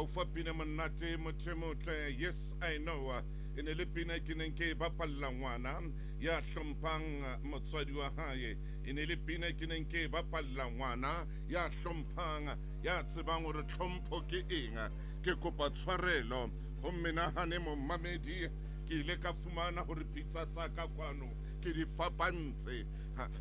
Ka o fa pina monate motho e motle. Yes, I know. E ne le pina e ke neng ke e bapalla ngwana ya hlomphang motswadi wa hae. E ne le pina e ke neng ke e bapalla ngwana ya hlomphang, ya tsebang hore tlhompho ke eng. Ke kopa tshwarelo ho menahane momamedi, ke ile ka fumana hore pitsa tsa ka kwano ke di fapantse.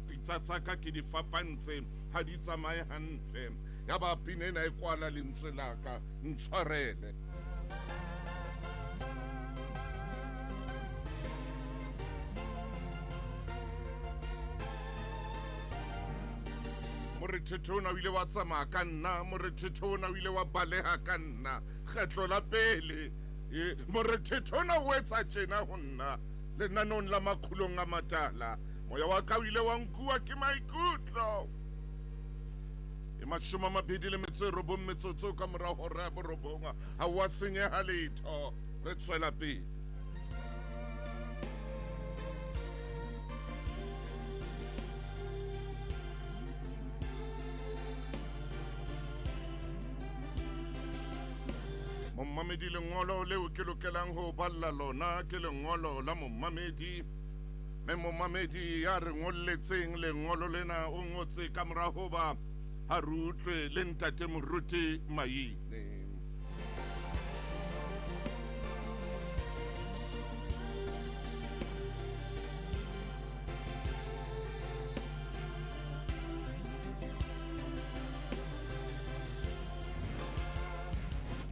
Pitsa tsa ka ke di fapantse, ha di tsamaye hantle. Ya ba pina ena e kwala lentswe la ka, ntshwarele. Morethetho ona o ile wa tsamaya ka nna, morethetho ona o ile wa baleha ka nna kgetlo la pele. Morethetho ona o etsa tjena ho nna lenanong la Makgulong a Matala. Moya wa ka o ile wa nkuwa ke maikutlo. E 29 metsotso ka mora hora ya 9, ha wa senyeha letho, re tswela pele. Momamedi, lengolo leo ke lokelang ho balla lona ke lengolo la momamedi. Mme momamedi ya re ngolletseng lengolo lena o ngotse ka mora hoba ha re utlwe le ntate Moruti Maine.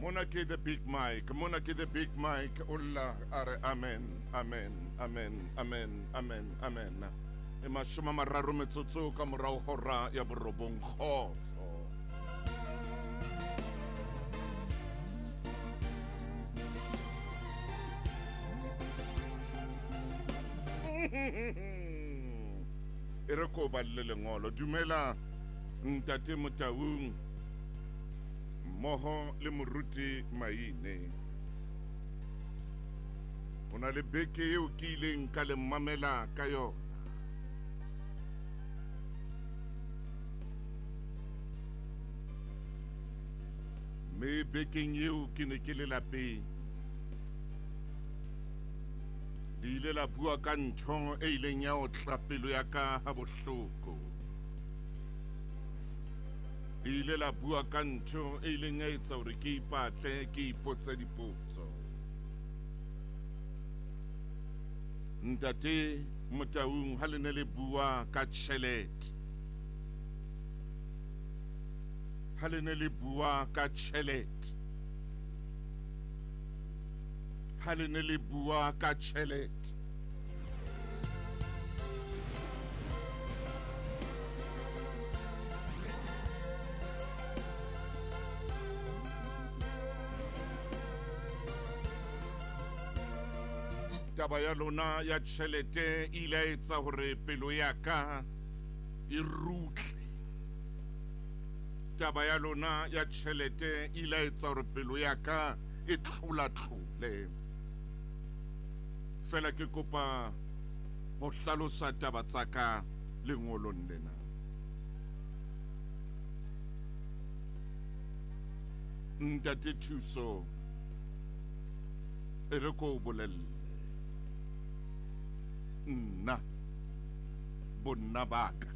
Mona ke the big mic, mona ke the big mic, o lla a re amen, amen, amen, amen, amen, amen. E 30 metsotso ka morao hora ya 9, kgotso. E re ko balle lengolo. Dumela ntate Motaung mmoho le Moruti Maine. Ho na le beke eo ke ileng ka le mamela ka yona. Mme bekeng eo ke ne ke le lapeng. Le ile la bua ka ntho e ileng ya otla pelo ya ka ha bohloko. Le ile la bua ka ntho e ileng ya etsa hore ke ipatle, ke ipotse dipotso. Ntate Motaung, ha le ne le bua ka tjhelete, ha le ne le bua ka tjhelete, ha le ne le bua ka tjhelete, taba ya lona ya tjhelete e ile ya etsa hore pelo ya ka e rutle. Taba ya lona ya tjhelete e ile ya etsa hore pelo ya ka e tlolatlole. Fela ke kopa ho hlalosa taba tsa ka lengolong lena. Ntate Thuso, e re ko o bolelle nna bonna baka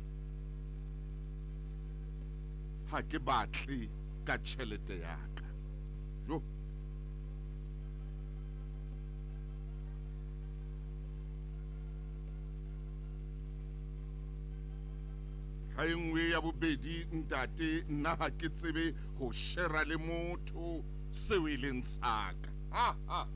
ha ke batle ka tjhelete ya ka. Jo. Ha e nngwe ya bobedi, ntate, nna ha ke tsebe ho shera le motho seo e leng sa ka. Ha ha.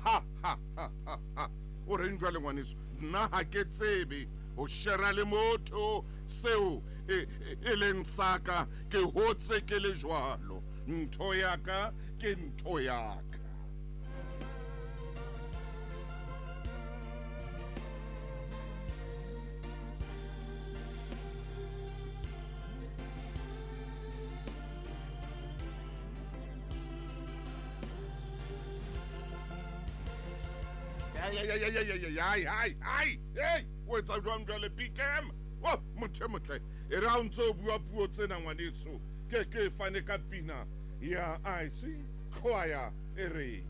Ha ha ha ha ha. O reng jwale ngwaneso? Nna ha ke tsebe ho shera le motho seo e leng sa ka. Ke hotse ke le jwalo. Ntho ya ka ke ntho ya ka. Ai, ai, ai, ai, ai, ai, ai, ai, ei, o etsa jwang jwale, Big M? O motho e motle, e re ha o ntse o bua puo tsena ngwaneso, ke ke fane ka pina ya IC Choir e reng.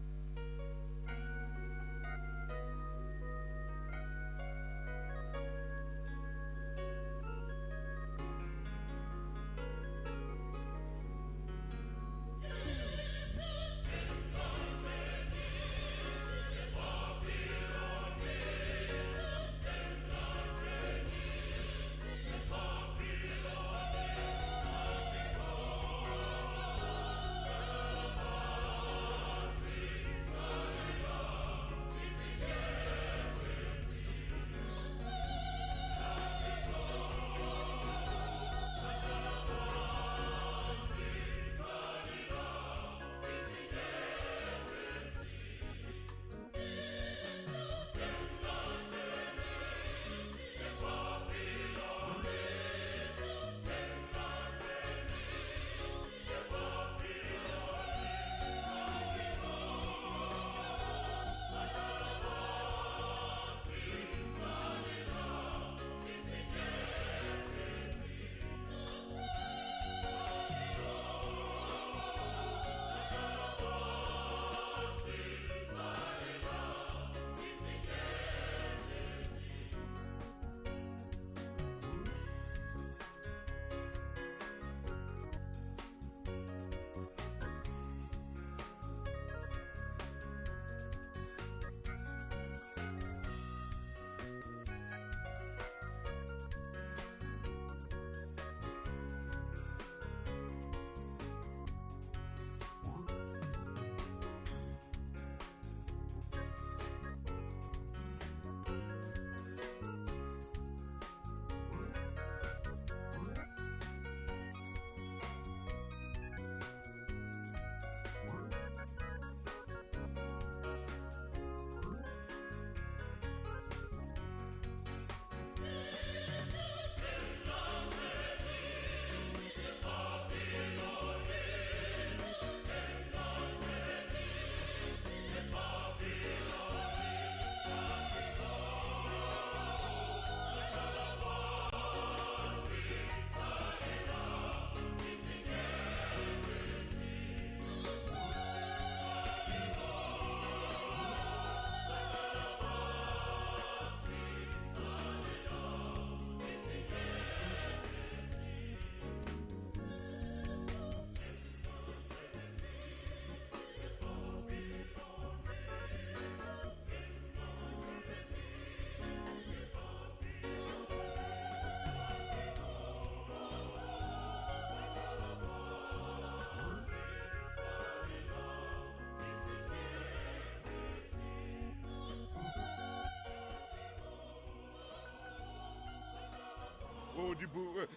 O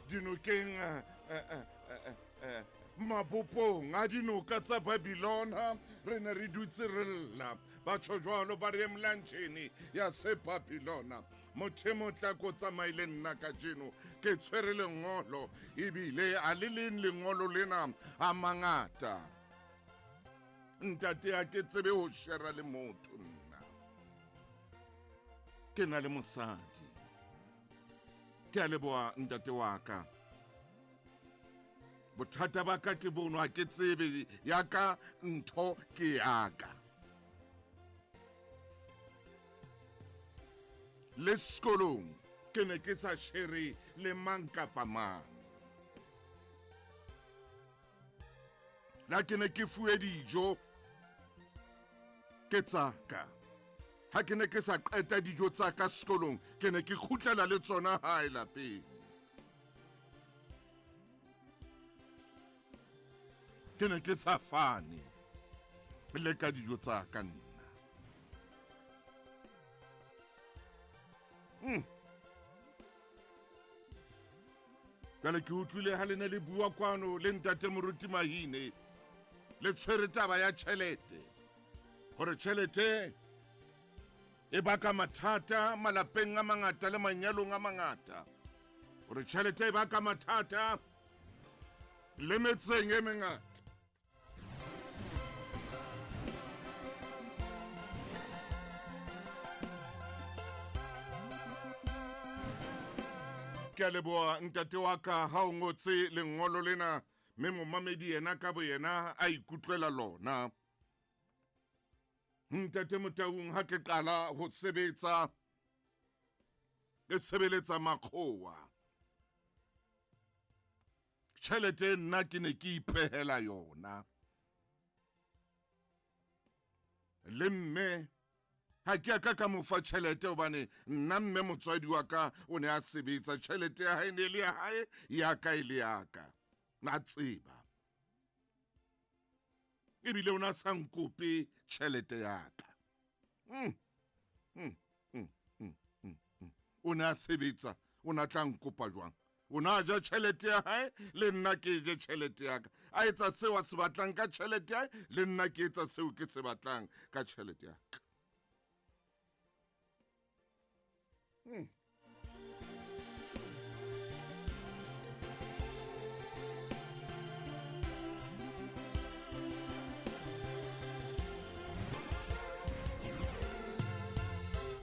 dinokeng, mabopong a dinoka tsa Babylona, re ne re dutse re lla. Batho jwalo ba re emlantjheni ya se Babylona. Motho e motle ko tsamaile nna kajeno, ke tshwere lengolo, ebile a le leng lengolo lena a mangata. Ntate, ha ke tsebe ho shera le motho nna. Ke na le mosadi. Ke a leboha ntate wa ka. Bothata ba ka ke bono, ha ke tsebe ya ka ntho ke ya ka. Le sekolong ke ne ke sa shere le mang kapa mang. La ke ne ke fuwe dijo ke tsa ka. Ha ke ne ke sa qeta dijo tsa ka sekolong, ke ne ke kgutlela le tsona hae lapeng. Ke ne ke sa fane le ka dijo tsa ka nna. Jwale ke utlwile ha le ne le bua kwano le ntate Moruti Mahine, le tshwere taba ya tjhelete, hore tjhelete e baka mathata malapeng a mangata le manyalong a mangata, hore tjhelete e baka mathata le metseng e mengata. Ke a leboha ntate wa ka ha o ngotse lengolo lena mme momamedi yena ka boyena a ikutlwela lona. Ntate Motaung, ha ke qala ho sebetsa, ke sebeletsa makgowa. Tjhelete nna ke ne ke ipehela yona. Le mme ha ke a ka ka mo fa tjhelete hobane nna mme motswadi wa ka o ne a sebetsa, tjhelete ya hae ne le ya hae, ya ka e le ya ka. Na tseba. Ebile o na sa nkope tjhelete ya ka. O ne a sebetsa, o na tla nkopa jwang? O na ja tjhelete ya hae, le nna ke je tjhelete ya ka. A etsa seo a se batlang ka tjhelete ya hae, le nna ke etsa seo ke se batlang ka tjhelete ya ka.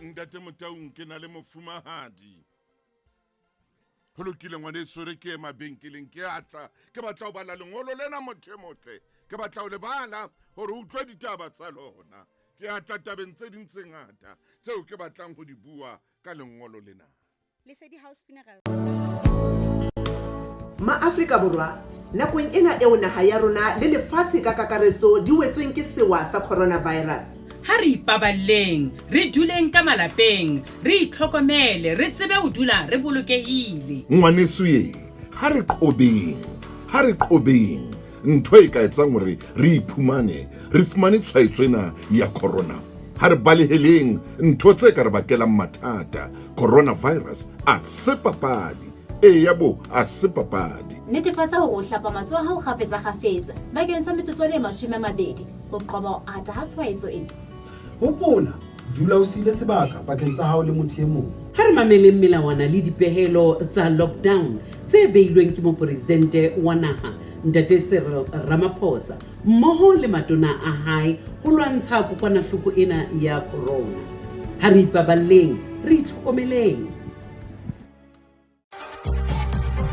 Ntate Motaung, ke na le mofumahadi. Ho lokile ngwaneso, re ke ye mabenkeleng, ke atla ke batla ho bala lengolo lena motho e motle, ke batla ho le bala hore o utlwe ditaba tsa lona. Ke atla tabeng tse ding tse ngata tseo ke batlang ho di bua ka lengolo lena. Lesedi House Funeral. MaAfrika Borwa, nakong ena eo naha ya rona le lefatshe ka kakaretso di wetsweng ke sewa sa coronavirus. Ha re ipaballeng, re duleng ka malapeng, re itlhokomele, re tsebe ho dula re bolokehile. Ngwaneso ye, ha re qobeng, ha re qobeng ntho e ka etsang hore re iphumane, re fumane tshwaetso ena ya corona. Ha re baleheleng ntho tse ka re bakelang mathata. Coronavirus a se papadi. Eya bo, a se papadi. Netefatsa hore o hlapa matsoho a hao kgafetsa-kgafetsa bakeng sa metsotswana e 20 ho qoba ho ata ha tshwaetso ena. Hopola, dula o siile sebaka pakeng tsa hao le motho e mong. Ha re mameleng melawana le dipehelo tsa lockdown tse beilweng ke moporesidente wa naha Ntate Cyril Ramaphosa mmoho le matona a hae ho lwantsha kokwanahloko ena ya corona. Ha re ipaballeng, re itlhokomeleng.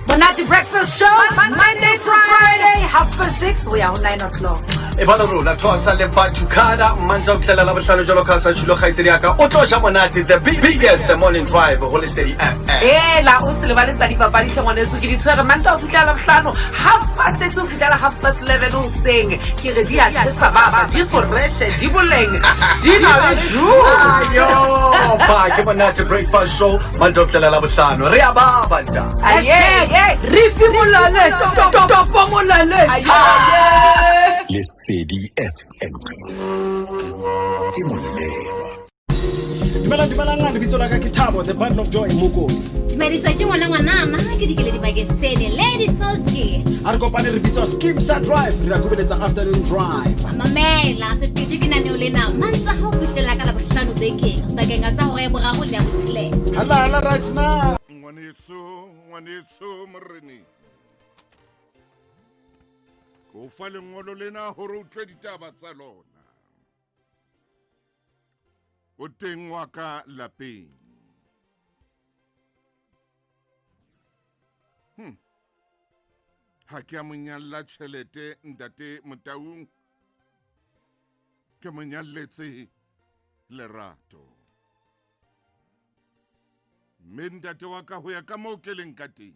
Monate Breakfast Show, Monday to Friday, 6:30 ho ya ho 9 o'clock. E ba le rona thoasa le batho kada mantswe a fihlela la bohlano jwalo ka sa tjhulo kgaitsedi ya ka o tlo ja monate the biggest morning drive ho Lesedi FM. Ela o se lebale tsa dipapadi hle ngwaneso ke di tshwere Mantaha ho fihlela Labohlano 6:30 ho fihlela 11:30 hoseng. Ke re di a tjhesa baba di fresh di boleng di na le juice. Ayo ba ke Monate Breakfast Show Mantaha ho fihlela Labohlano re a baba nta. Aye Rifi molale topo molale. Lesedi FM ke molelwa. Dumelang, dumelang, lebitso la ka ke Thabo, the bundle of joy Mokone. Dumedisa ke ngwana ngwanana ke dikeledi Makesene, Lady Soski. A re kopane re bitswa Skeem Sa Drive, re ya kubeletsa afternoon drive. Mamela, sefeto ke naneo lena Mantaha ho fihlela ka Labohlano bekeng pakeng tsa hora ya boraro le ya botshelela. Hala hala right now. Ngwaneso, ngwaneso moreneng. Ke o fa lengolo lena hore o utlwe ditaba tsa lona. O teng wa ka lapeng. Ha ke a mo nyalla tjhelete ntate Motaung, ke mo nyalletse lerato. Mme ntate wa ka ho ya ka moo ke leng ka teng,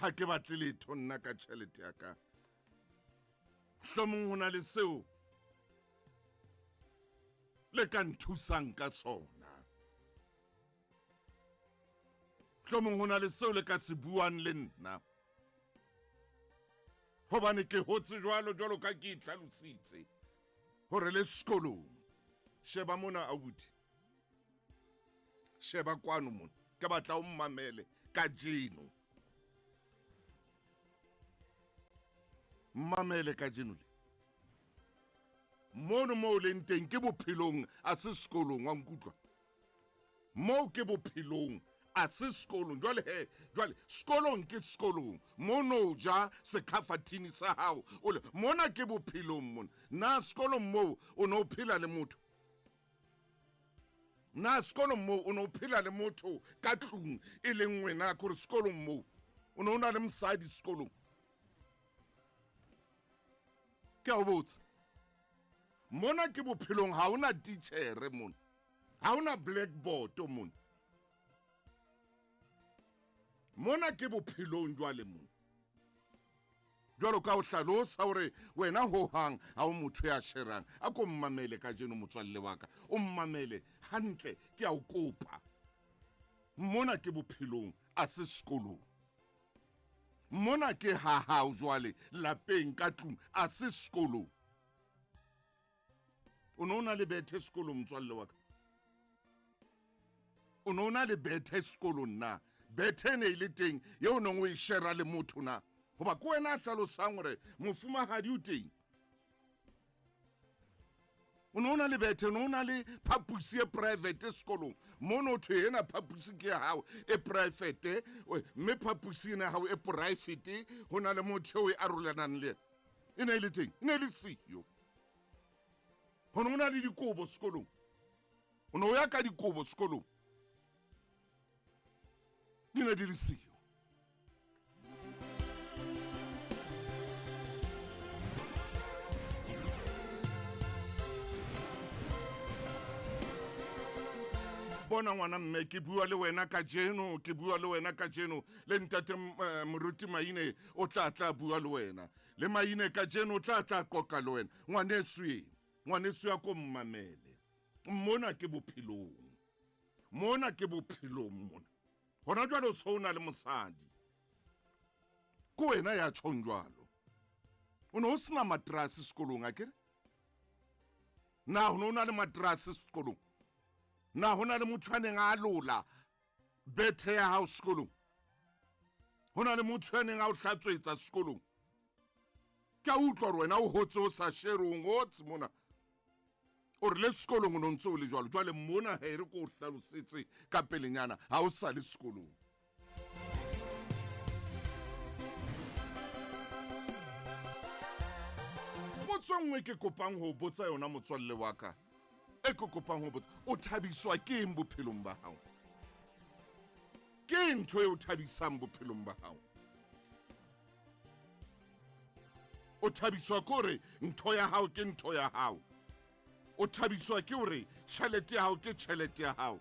ha ke batle letho nna ka tjhelete ya ka. Mohlomong ho na le seo le ka nthusang ka sona. Mohlomong ho na le seo le ka se buang le nna. Hobane ke hotse jwalo jwalo ka ke itlhalositse hore le sekolong. Sheba mona abuti. Sheba kwano mona. Ke batla o mmamele kajeno. Mmamele kajeno le. Mono moo leng teng ke bophelong a se sekolong, wa nkutlwa? Moo ke bophelong a se sekolong. Jwale he, jwale sekolong ke sekolong. Mono o ja sekhafathini sa hao. O le mona ke bophelong mona. Na sekolong moo o no phela le motho? Na sekolong moo o ne o phela le motho ka tlung e le nngwe na? Kore sekolong moo o ne o na le mosadi sekolong? Ke a o botsa. Mona ke bophelong, ha ona titjhere mona, ha ona blackboard mona. Mona ke bophelong jwale mona. Jwalo ka o hlalosa hore wena hohang ha o motho ya sherang. A ko mmamele kajeno motswalle wa ka, o mmamele hantle, ke a o kopa. Mona ke bophelong, a se sekolong. Mona ke ha hao jwale lapeng ka tlung, a se sekolong. O ne o na le bethe sekolong motswalle wa ka? O ne o na le bethe sekolong na? Bethe ne e le teng eo o neng o e shera le motho na? Hoba ke wena a hlalosang hore mofumahadi o teng. O ne o na le bethe, o ne o na le phaposi e private sekolong. Mono thwe ena phaposi ke ya hao e private, mme phaposi ena ya hao e private ho na le motho eo e arolanang le yena. E ne e le teng, e ne e le siyo. Ho ne o na le dikobo sekolong. O ne o ya ka dikobo sekolong. Di ne di le siyo. Bona ngwana mme, ke bua le wena kajeno, ke bua le wena kajeno, le ntate Moruti Maine o tla tla bua le wena. Le Maine kajeno o tla tla qoqa le wena. Ngwaneso e, ngwaneso ya ko mmamele. Mona ke bophelong. Mona ke bophelong mona. Hona jwale o so o na le mosadi. Ke wena ya tjhong jwalo. O ne o sena matrase sekolong, akere? Na ho ne o na le matrase sekolong? Na ho na le motho a neng a lola bethe ya hao sekolong? Ho na le motho a neng a o hlatswetsa sekolong? Ke a utlwa hore wena o hotse o sa shere, o ngotse mona. O re le sekolong o no ntse o le jwalo. Jwale mona ha e re ko o hlalosetse ka pelenyana, ha o sa le sekolong. Potso nngwe ke kopang ho botsa yona motswalle wa ka, e ke kopang ho botsa, o thabiswa ke eng bophelong ba hao? Ke ntho e o thabisang bophelong ba hao? O thabiswa ke hore ntho ya hao ke ntho ya hao? O thabiswa ke hore tjhelete ya hao ke tjhelete ya hao?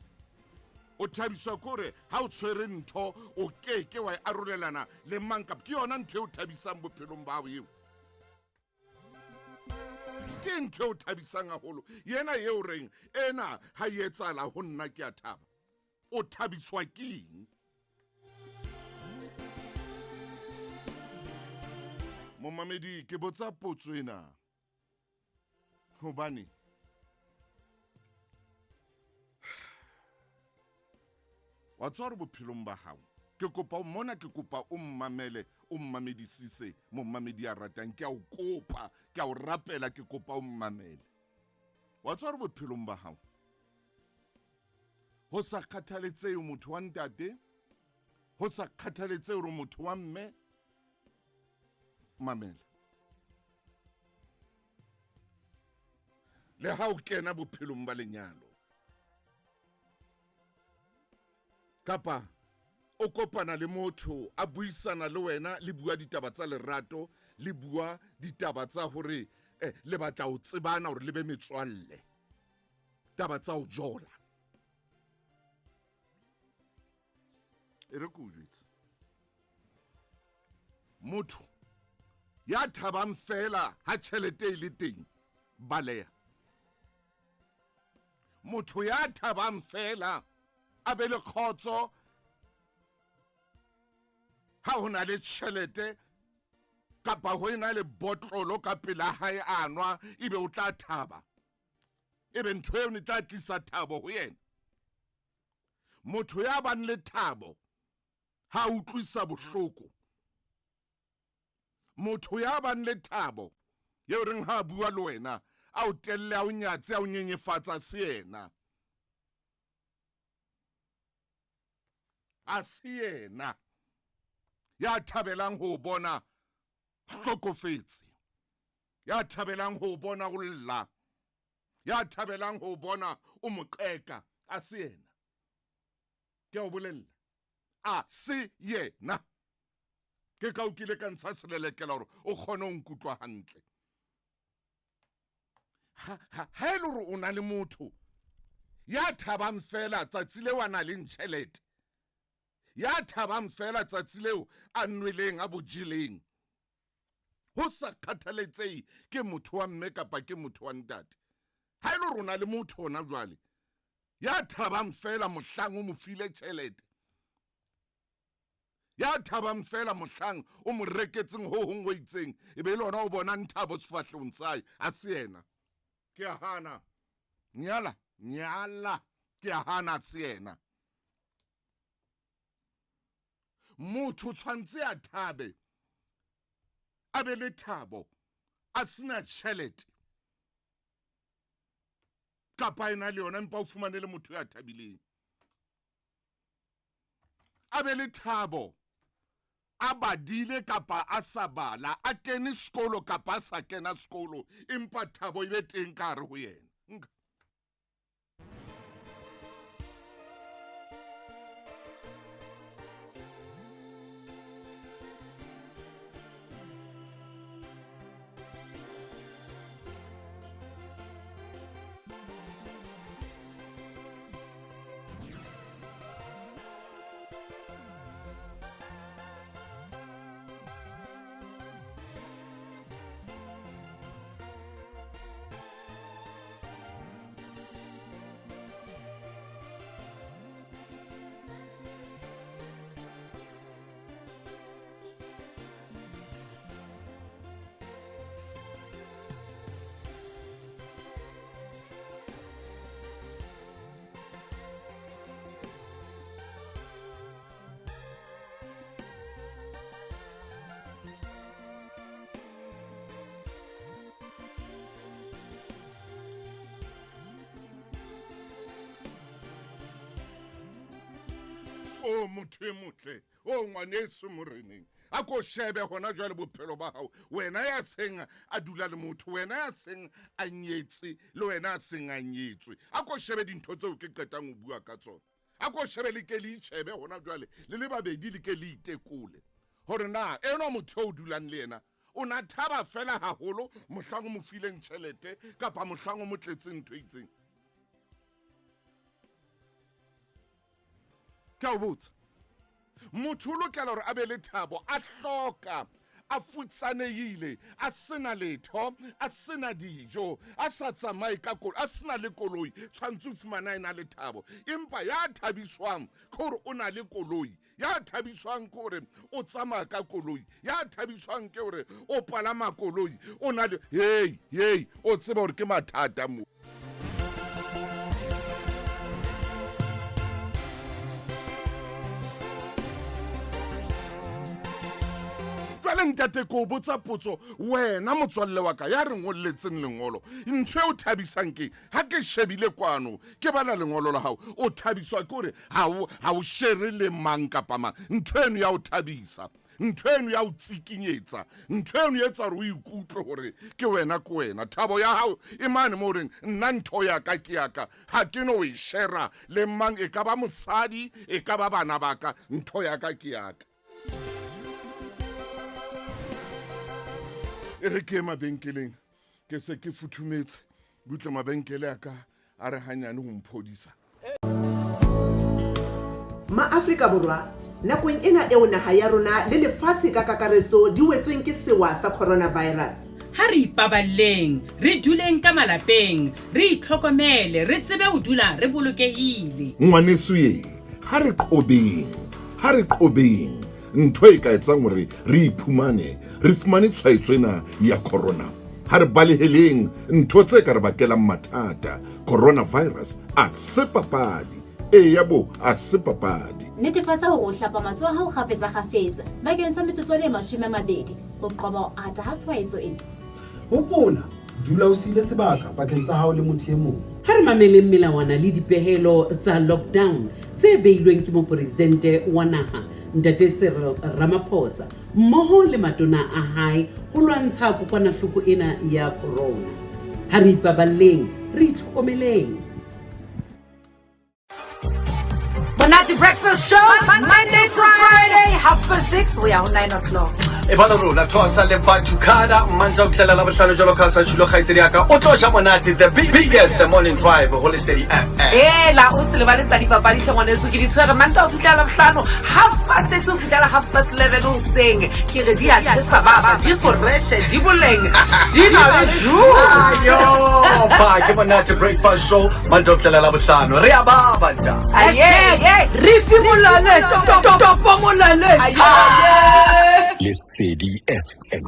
O thabiswa ke hore ha o tshwere ntho o ke ke wa e arolelana le mang kapa ke yona ntho e o thabisang bophelong ba hao eo? Ke ntho e o thabisang haholo yena eo reng ena ha e etsahala ho nna ke a thaba. O thabiswa ke eng? Momamedi, ke botsa potso ena hobane wa tswa hore bophelong ba hao, ke kopa o mona, ke kopa o mmamele, o mmamedisise, momamedi ya ratang, ke a o kopa, ke a o rapela, ke kopa o mmamele. Wa tswa hore bophelong ba hao, ho sa kgathaletsehe motho wa ntate, ho sa kgathaletsehe hore motho wa mme, mamela. Le ha o kena bophelong ba lenyalo kapa o kopana le motho a buisana le wena, le bua ditaba tsa lerato, le bua ditaba tsa hore le batla ho tsebana hore le be metswalle, taba tsa ho jola. E re ke o jwetse, motho ya thabang fela ha tjhelete e le teng, baleha. Motho ya thabang fela a be le kgotso ha ho na le tjhelete kapa ho ena le botlolo ka pela hae a nwa, ebe o tla thaba, ebe ntho eo ne tla tlisa thabo ho yena. Motho ya bang le thabo ha utlwisa bohloko. Motho ya bang le thabo eo reng ha bua le wena a o telle, a o nyatse, a o nyenyefatsa, se yena. A se yena ya thabelang ho bona hlokofetse, ya thabelang ho bona o lla, ya thabelang ho bona o mo qeka. A se yena. Ke a o bolella. A se yena. Ke ka o kile ka ntsha selelekela hore o kgone ho nkutlwa hantle. Ha e le hore o na le motho ya thabang fela tsatsi leo a na leng tjhelete, ya thabang fela tsatsi leo a nweleng a bojeleng, ho sa kgathaletsehe ke motho wa mme kapa ke motho wa ntate. Ha e le hore o na le motho hona jwale ya thabang fela mohlang o mo file tjhelete, ya thabang fela mohlang o mo reketseng ho hong ho itseng, e be le hona o bonang thabo sefahlehong sa hae, a se yena. Ke a hana. Nyala, nyala, ke a hana, a se yena. Motho tshwantse a thabe, a be le thabo, a sena tjhelete kapa ena le yona, empa o fumane le motho ya thabileng. A be le thabo, a badile kapa a sa bala, a kene sekolo kapa a sa kena sekolo, empa thabo e be teng ka hare ho yena. Nka. O motho e motle, o ngwaneso moreneng, a ko shebe hona jwale bophelo ba hao. Wena ya seng a dula le motho, wena ya seng a nyetse, le wena a seng a nyetswe, a ko shebe dintho tseo ke qetang ho bua ka tsona. A ko shebe le ke le itjhebe hona jwale, le le babedi le ke le itekole hore na enwa motho o dulang le yena o na thaba fela haholo mohlang o mo fileng tjhelete kapa mohlang o mo tletseng ntho e itseng. Ke a o botsa, motho o lokela hore a be le thabo, a hloka, a futsanehile, a sena letho, a sena dijo, a sa tsamaye ka koloi, a sena le koloi, tshwantse o fumana ena le thabo. Empa ya thabiswang ke hore o na le koloi, ya thabiswang ke hore o tsamaya ka koloi, ya thabiswang ke hore o palama koloi, o na le hey, hey, o tseba hore ke mathata mo. Jwale ntate ke o botsa potso, wena motswalle wa ka ya re ngolletseng lengolo, ntho e o thabisang ke ha ke shebile kwano ke bala lengolo la hao, o thabiswa ke hore ha o shere le mang kapa mang. Ntho eno ya o thabisa, ntho eno ya o tsikinyetsa, ntho eno e etsa hore o ikutlwe hore ke wena ke wena. Thabo ya hao e mane mo reng nna ntho ya ka ke ya ka, ha ke no e shera le mang, e ka ba mosadi, e ka ba bana ba ka, ntho ya ka ke ya ka. E re ke ye mabenkeleng, ke se ke futhumetse, butle mabenkele a ka a re hanyane ho mphodisa. MaAfrika Borwa, nakong ena eo naha ya rona le lefatshe ka kakaretso di wetsweng ke sewa sa coronavirus. Ha re ipaballeng, re duleng ka malapeng, re itlhokomele, re tsebe ho dula re bolokehile. Ngwaneso ye, ha re qobeng, ha re qobeng ntho e ka etsang hore re iphumane, re fumane tshwaetso ena ya corona. Ha re baleheleng ntho tse ka re bakelang mathata. Coronavirus a se papadi. Eya bo, a se papadi. Netefatsa hore o hlapa matsoho a hao kgafetsa-kgafetsa bakeng sa metsotso e 20 ho qoba ho ata ha tshwaetso ena. Hopola, dula o siile sebaka pakeng tsa hao le motho e mong. Ha re mameleng melawana le dipehelo tsa lockdown tse beilweng ke moporesidente wa naha Ntate Cyril Ramaphosa mmoho le matona a hae ho lwantsha kokwanahloko ena ya corona. Ha re ipaballeng, re itlhokomeleng. Monate Breakfast Show, Monday to Friday, 6:30 ho ya ho 9 o'clock. E ba le rona thoasa le bathukada mantla o fihlela la bohlano jwalo ka sa tšhilo kgaitsedi ya ka o tlo ja monate the biggest morning drive ho Lesedi FM. Ela o se lebale tsa dipapadi tlhe ngwaneso ke di tshwere manta ho fihlela bohlano 6:30 ho fihlela 11:30 hoseng. Ke re di a tjhesa baba, di foreshe, di boleng, di na le juice. Ayo, ba ke monate breakfast show mantla o fihlela la bohlano re a baba nta. Hashtag Rifi molale, topo molale. Lesedi FM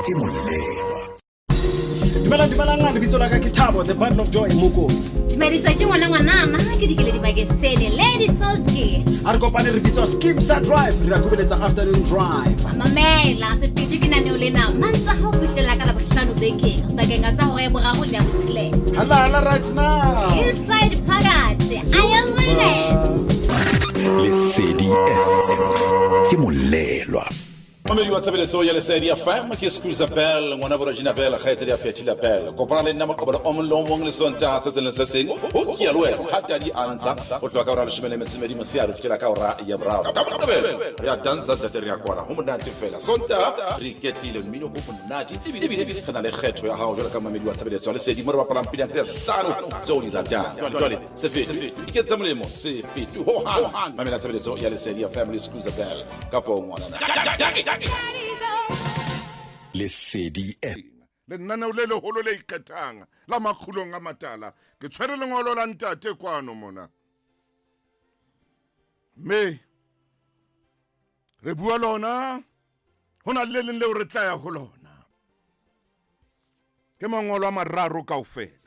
ke molelwa. Dumelang, dumelang, lebitso la ka ke Thabo, the bundle of joy moko. Dumedisa ke ngwana ngwanana ke dikele dibakesene Lady Soski. A re kopane re bitswa Skeem Sa Drive, re a kubeletsa afternoon drive. Mamela sefetu ke naneo lena mantsa ha o fihlela ka la bohlano bekeng bakeng tsa hora ya boraro le ya botshelela. Hala hala right now. Inside phakathi I am witness. Lesedi FM ke molelwa. Mamedi wa tshebeletso ya Lesedi FM ke Scusa Bell, ngwana bo Regina Bell, kgaitsedi ya Phethila Bell. Kopana le nna moqobelo o mong le o mong le Sontaha se seng le se seng. Ho kia le wena ha tadi a ntsha ho tloha ka hora ya 12 motshehare ho fihlela ka hora ya 3. Ka moqebelo re a dansa ntate re a kwala ho monate fela. Sontaha re iketlile mmino o monate ebile re na le kgetho ya hao jwalo ka mamedi wa tshebeletso ya Lesedi mo re bapalang pina tse hlano tseo o di ratang. Jwale se fetwe iketse molemo se fetwe ho hang. Mamela tshebeletso ya Lesedi FM le Scusa Bell kapo ngwanana. Lesedi F. Lenaneo le leholo le ikgethang la makgulong a matala. Ke tshwere lengolo la ntate kwano mona. Mme re bua lona ho na le leng leo re tla ya ho lona. Ke mangolo a mararo kaofela.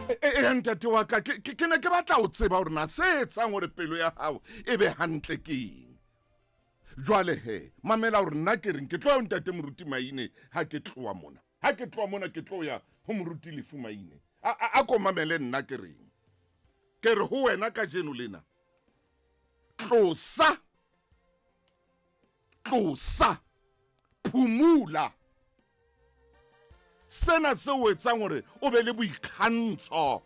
E ntate wa ka ke ne ke batla ho tseba hore na se etsang hore pelo ya hao e be hantle ke eng. Jwale he mamela hore nna ke reng ke tlo ya ntate Moruti Maine ha ke tloha mona. Ha ke tloha mona ke tlo ya ho Moruti Lefu Maine. A ko mamele nna ke reng. Ke re ho wena kajeno lena. Tlosa. Tlosa. Phumula. Sena se o etsang hore o be le boikgantsho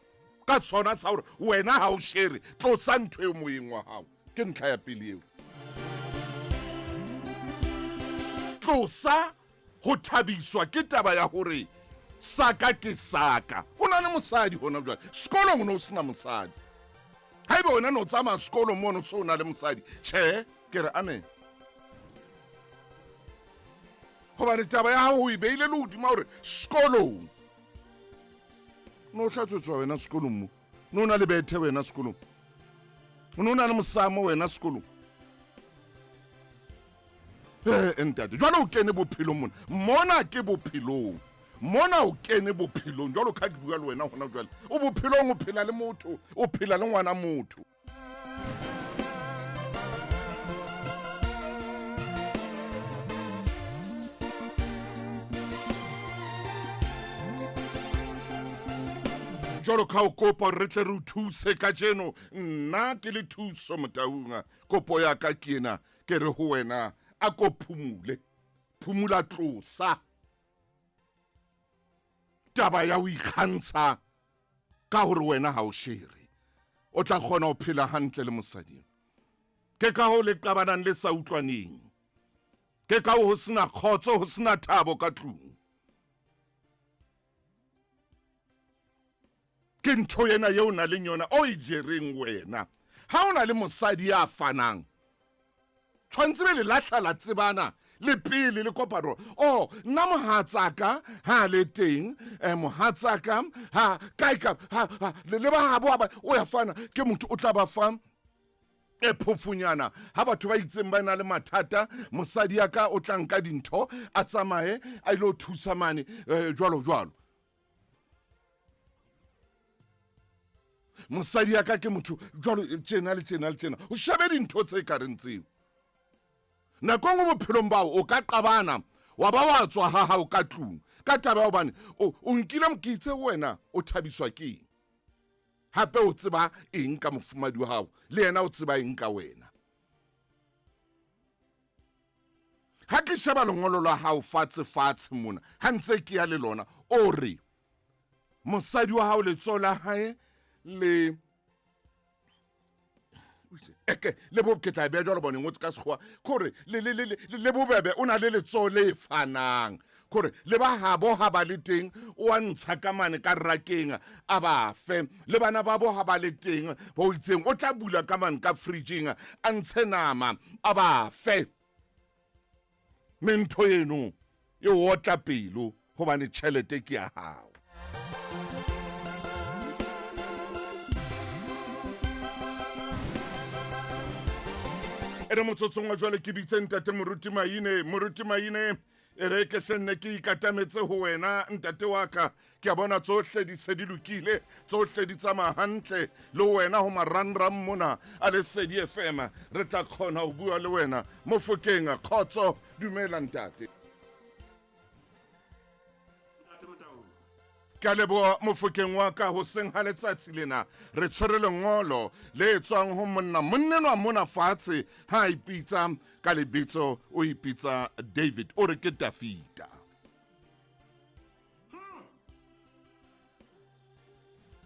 ka tsona sa hore wena ha o shere, tlosa ntho e moyeng wa hao. Ke ntlha ya pele eo. Tlosa ho thabiswa ke taba ya hore saka ke saka. O na le mosadi hona jwale. Sekolong o ne o sena mosadi. Haeba wena no tsamaya sekolong mono so o na le mosadi, tjhe, ke re amen. Hobane taba ya hao o e beile le hodima hore sekolong no hlatswetswa wena sekolong mo, no na le bethe wena sekolong, o no na le mosamo wena sekolong. Ntate jwale o kene bophelong mona, mona ke bophelong, mona o kene bophelong jwalo ka ke bua le wena hona jwale. O bophelong, o phela le motho, o phela le ngwana motho. Jwalo ka o kopa hore re tle re o thuse kajeno, nna ke le thuso Motaung. Kopo ya ka ke ena, ke re ho wena a ko phumule, phumula, tlosa taba ya ho ikgantsha ka hore wena ha o shere. O tla kgona ho phela hantle le mosadi. Ke ka hoo le qabanang le sa utlwaneng. Ke ka hoo ho sena kgotso, ho sena thabo ka tlung. Ke ntho ena eo na leng yona o e jereng wena. Ha o na le mosadi ya fanang, tshwantse be le lahla la tsebana le pele le kopano. Oh, nna mohatsaka ha le teng, mohatsaka ha kae ka ha le ba habo ba o ya fana, ke motho o tla ba fa e phofunyana. Ha batho ba itseng ba na le mathata, mosadi ya ka o tla nka dintho a tsamaye a ilo thusa mane, jwalo jwalo. Mosadi ya ka ke motho jwalo tjena le tjena le tjena. O shebe dintho tse ka reng tseo. Nako e nngwe bophelong bao o ka qabana wa ba wa tswa ha hao ka tlung ka taba ya hobane o nkile mokitse wena o thabiswa ke eng, hape o tseba eng ka mofumadi wa hao, le yena o tseba eng ka wena. Ha ke sheba lengolo la hao fatshe fatshe mona, ha ntse ke ya le lona, o re mosadi wa hao letsoho la hae le eke le bo ke tla beya jwalo bone ngotse ka sekgowa kore le bobebe o na le letsoho le fanang kore le ba habo ha ba le teng o a ntsha ka mane ka rakeng a ba fe le bana ba bo ha ba le teng ba o itseng o tla bula ka mane ka fridging a ntshe nama a ba fe mme ntho eno e otla pelo gobane tšhelete ke ya gago. E re motsotsong wa jwale ke bitse ntate Moruti Maine. Moruti Maine, e re ke hle nne ke ikatametse ho wena ntate wa ka. Ke a bona tsohle di se di lokile, tsohle di tsamaya hantle le wena ho marangrang mona a Lesedi FM. Re tla kgona ho bua le wena Mofokeng. Kgotso, dumela ntate. Ke a leboha Mofokeng wa ka hoseng ha letsatsi lena. Re tshwere lengolo le tswang ho monna monnenwa mona fatshe ha a ipitsa ka lebitso, o ipitsa David, o re ke Dafita.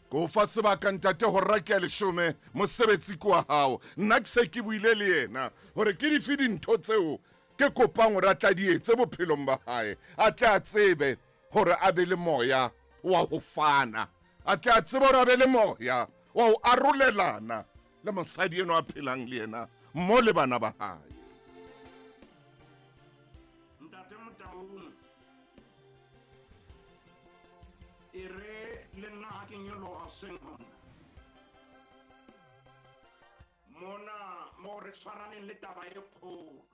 Ko fa sebaka ntate hora ke ya leshome, mosebetsi ke wa hao. Nna ke se ke buile le yena hore ke dife dintho tseo ke kopang hore a tla di etse bophelong ba hae, a tle a tsebe hore a be le moya wa ho fana, a tle a tsebe hore a be le moya wa ho arolelana le mosadi eno a phelang le yena mo le bana ba hae. Ntate Motaung, e re le nna ha ke nyoloha hoseng hona mona mo re tshwaraneng le taba e kgolo,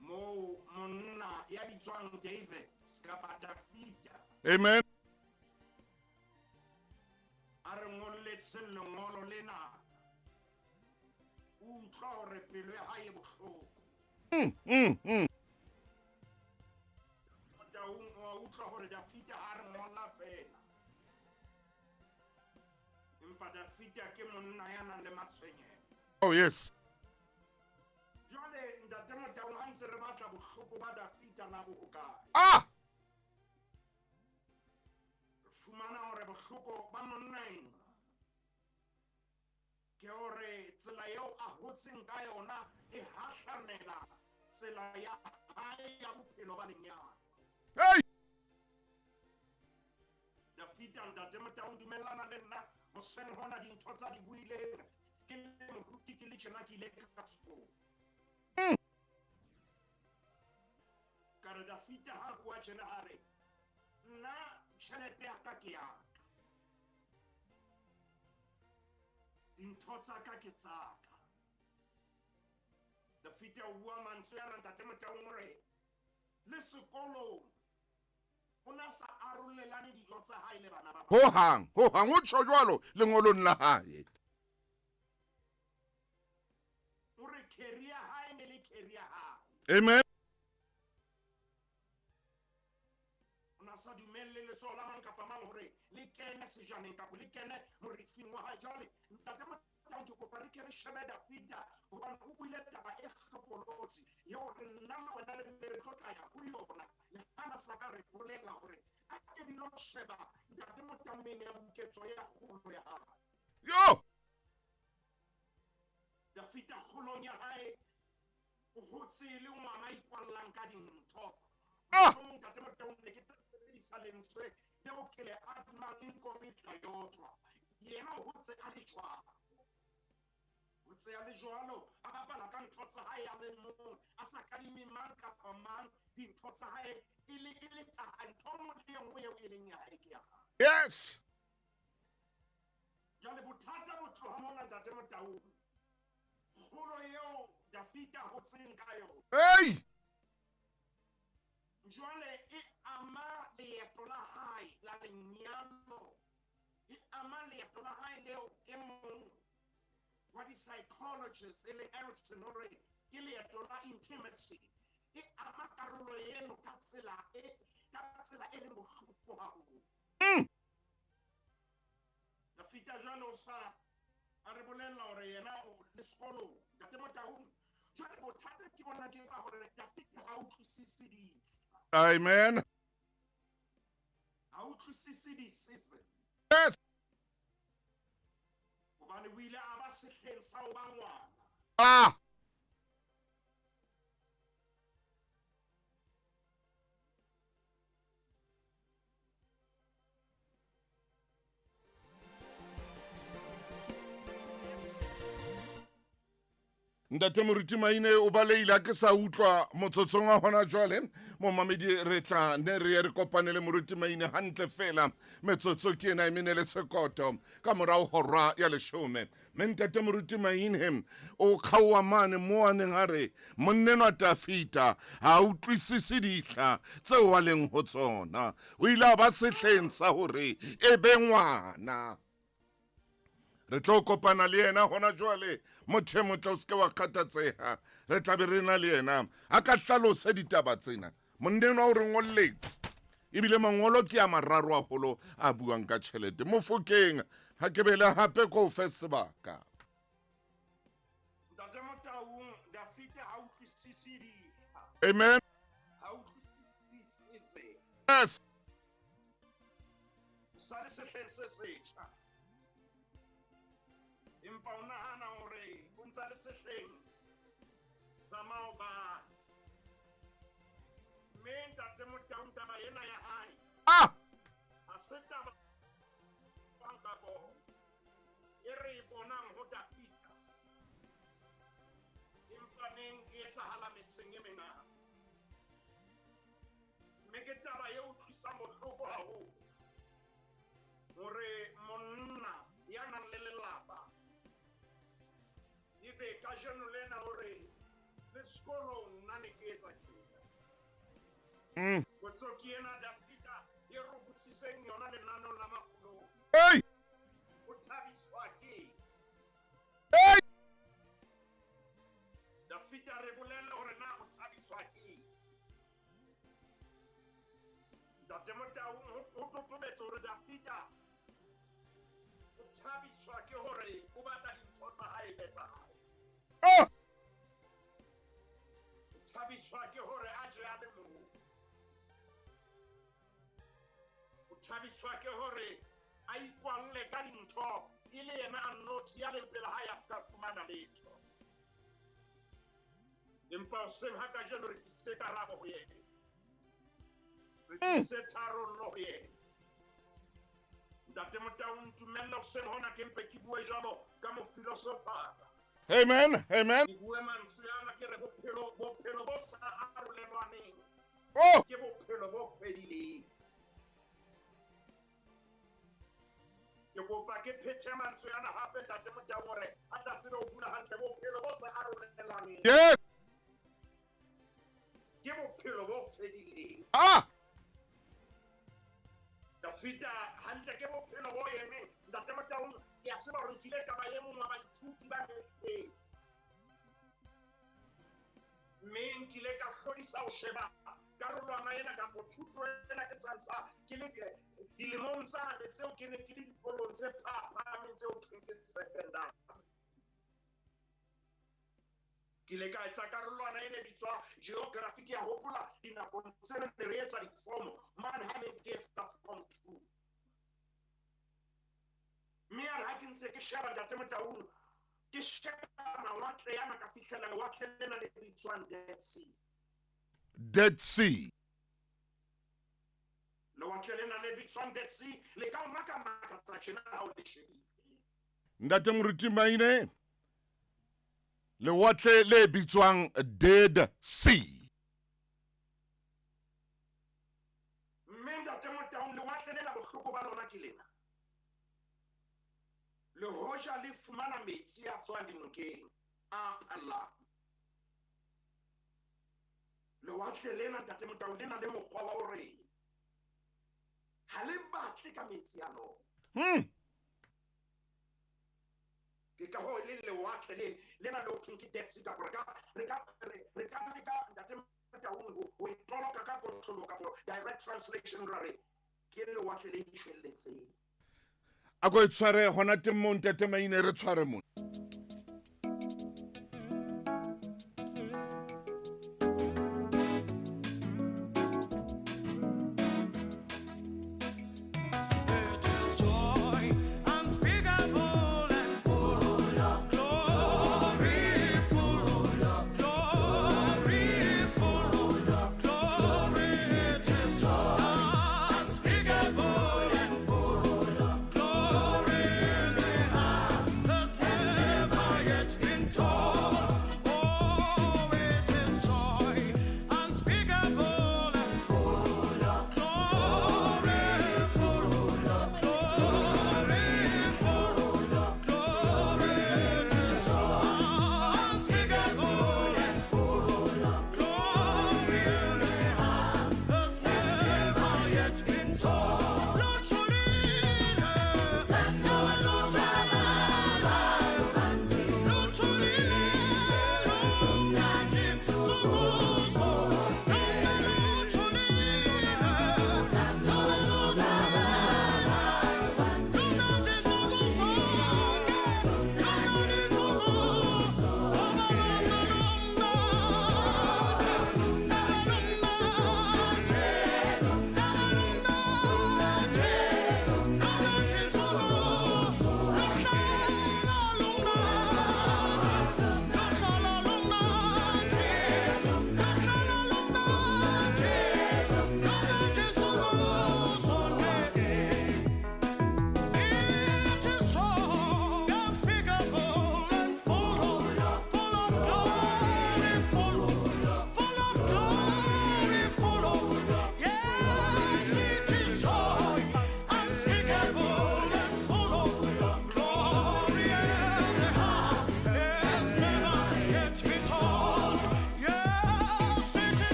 moo monna ya bitswang David kapa Dafita, amen, a re ngolletse lengolo lena, o utlwa hore pelo ya hae e bohloko. Motaung o a utlwa hore Dafita ha re ngolla fela, empa Dafita ke monna ya nang le matshwenyeho. Oh yes. Jwale ntate Motaung, ha ntse re batla bohloko ba Dafita na bo hokae? Ah! Re fumana hore bohloko ba monna enwa ke hore tsela eo a hotseng ka yona e hahlamela tsela ya hae ya bophelo ba lenyalo. Hey! Dafita ntate Motaung, dumellana le nna hoseng hona dintho tsa di buileng ke le moruti ke le tjena ke ile ka sekolo. Ka re Dafita ha bua tjena a re nna tjhelete ya ka ke ya ka, dintho tsa ka ke tsa ka. Dafita o bua mantswe ana ntate Motaung o re le sekolong o na sa arolelane dijo tsa hae le bana ba Ho hang, ho hang o tjho jwalo lengolong la hae. O re career hae ne le career hae. Amen. O na sa dumelle letsoho la mang kapa mang hore le kene sejaneng kapa le kene morifing wa hae. Jwale ntate Motaung, ke kopa re ke re shebe Dafita hobane o buile taba e hlopolotsi eo re nna le wena re ne re tlo tla ya ho yona. Le hana sa ka re bolela hore a ke re lo sheba ntate Motaung ya boketso ya kgolo ya hae. Yo! Dafita kgolong ya hae o hotse le ngwana a ikwallang ka dintho. Ah! Mohlomong ntate Motaung ne ke tla sebedisa lentswe leo ke le adimang inkomitla yotlwa. Yena o hotse a le jwalo. Hotse a le jwalo, a bapala ka ntho tsa hae a le mong, a sa kadime mang kapa mang dintho tsa hae e le tsa hae. Ntho e nngwe le e nngwe eo e leng ya hae ke ya hae. Yes. Jwale bothata bo tloha mona ntate Motaung. Kgolo eo Dafita hotseng ka yona. Hey! Jwale e ama leeto la hae la lenyalo. E ama leeto la hae leo e mong wa di-psychologists e leng Erikson o re ke leeto la intimacy. E ama karolo eno ka tsela e leng bohloko haholo. Dafita jwale o sa a re bolella hore yena o le sekolong ntate Motaung. Jwale bona ke ba hore Dafita ha utlwisise dihla. Amen. Ha utlwisise di-season. Yes. Hobane o ile a ba sehleng sa ho ba ngwana. Ah. Ntate Moruti Maine o baleile a ke sa utlwa motsotsong wa hona jwale. Momamedi re tla ne re ye re kopane le Moruti Maine hantle fela. Metsotso ke ena e mene le sekoto ka morao hora ya 10. Mme ntate Moruti Maine o kgaoha mane mo a neng a re monnenwa Dafita ha a utlwisise dihla tseo a leng ho tsona. O ile a ba sehleng sa hore e be ngwana. Re tlo kopana le yena hona jwale. Motho e motle o seke wa kgathatseha, re tla be re na le yena a ka hlalose ditaba tsena. Monnenwa o re ngolletse ebile mangolo ke a mararo haholo a buang ka tjhelete. Mofokeng ha ke bele hape ko o fe sebaka. Ntate Motaung, Dafita ha utlwisise dihla. Amen. Ha utlwisise season. Yes. Sa le sehleng se setjha. Empa o nahana hore o ntsa le sehleng sa maobane. Mme ntate Motaung taba ena ya hae. Ah! Ha se taba kapo e re e bonang ho Dafita. Empa neng e etsahala metseng e mengata. Mme ke taba e utlwisang bohloko haholo. Hore monna ya nang le lelapa ebe kajeno lena hore le sekolong nna ne ke etsa tjena. Potso ke ena Dafita e robotsiseng yona lenaneong la makgolong. Hey! O thabiswa ke. Hey! Dafita re bolelle hore na o thabiswa ke. Ntate Motaung ho totobetse hore Dafita o thabiswa ke hore o batla dintho tsa hae be tsa hae. Oh! O thabiswa ke hore a je a le mong. O thabiswa ke hore a ikwalle ka dintho e le yena a nnotshi ya le pele hae a ska fumana letho. Empa hoseng ha kajeno re tlisitse karabo ho yena. Re tlisitse tharollo ho yena. Ntate Motaung, ntumelle hoseng hona ke mpe ke bue jwalo ka mofilosofara. Amen, amen. Ke bue mantswe ana ke re bophelo bo sa arolelwaneng. Oh! Ke bophelo bo fedileng. Ke kopa ke phethe mantswe ana hape ntate Motaung hore a tla tsebe ho bula hantle. Bophelo bo sa arolelwaneng. Yes. Ke bophelo bo fedileng. Ah! Dafita hantle ke bophelo bo emeng. Ntate Motaung, ke a tseba hore nkile ka ba e mong wa baithuti ba mehleng. Mme nkile ka hlodisa ho sheba karolwana ena kapo thuto ena ke sa ntsa ke le dilemong tsane tseo ke ne ke le dikolong tse phahameng tseo thweng ke secondary. Ke ile ka etsa karolwana e ne bitswa geography. Ke a hopola dinakong tse ne re etsa difomo mane ha ne ke etsa form 2. Mme ya re ha ke ntse ke sheba ntate Motaung, ke sheba mawatle yana ka fihlela lewatle lena le bitswang Dead Sea. Dead Sea. Lewatle lena le bitswang Dead Sea le ka o makamakatsa tjena ha o le shebile. Ntate Moruti Maine, lewatle le bitswang Dead Sea. Mme ntate Motaung, lewatle lena bohloko ba lona ke lena. Le hoja le fumana metsi a tswang dinokeng a phallang. Lewatle lena ntate Motaung le na le mokgwa wa hore ha le batle ka metsi a lona. Ke ka hoo le lewatle le na le ho thweng ke Dead Sea, kapa re ka leka ntate Motaung ho e toloka ka kotloloho kapo direct translation ra re ke lewatle le itjhelletseng. A ko e tshware hona teng moo ntate Maine, re tshware mona.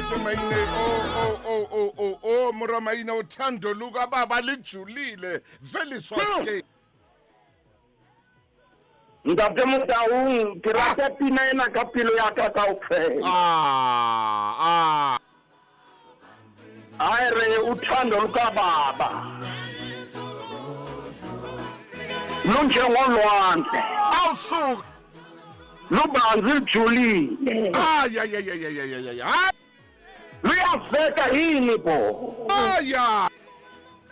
Ntate Maine o o o o o o mora Maine uthando luka baba lijulile Veliswa ske. Ntate Motaung, ke rata pina ena ka pelo ya ka kaofela. Ah ah. A re uthando luka baba lunjengolwandle. Awusuka. Lubanzi lijulile. Ay ay ay ay ay ay ay. Luyafeka yini bo? Aya.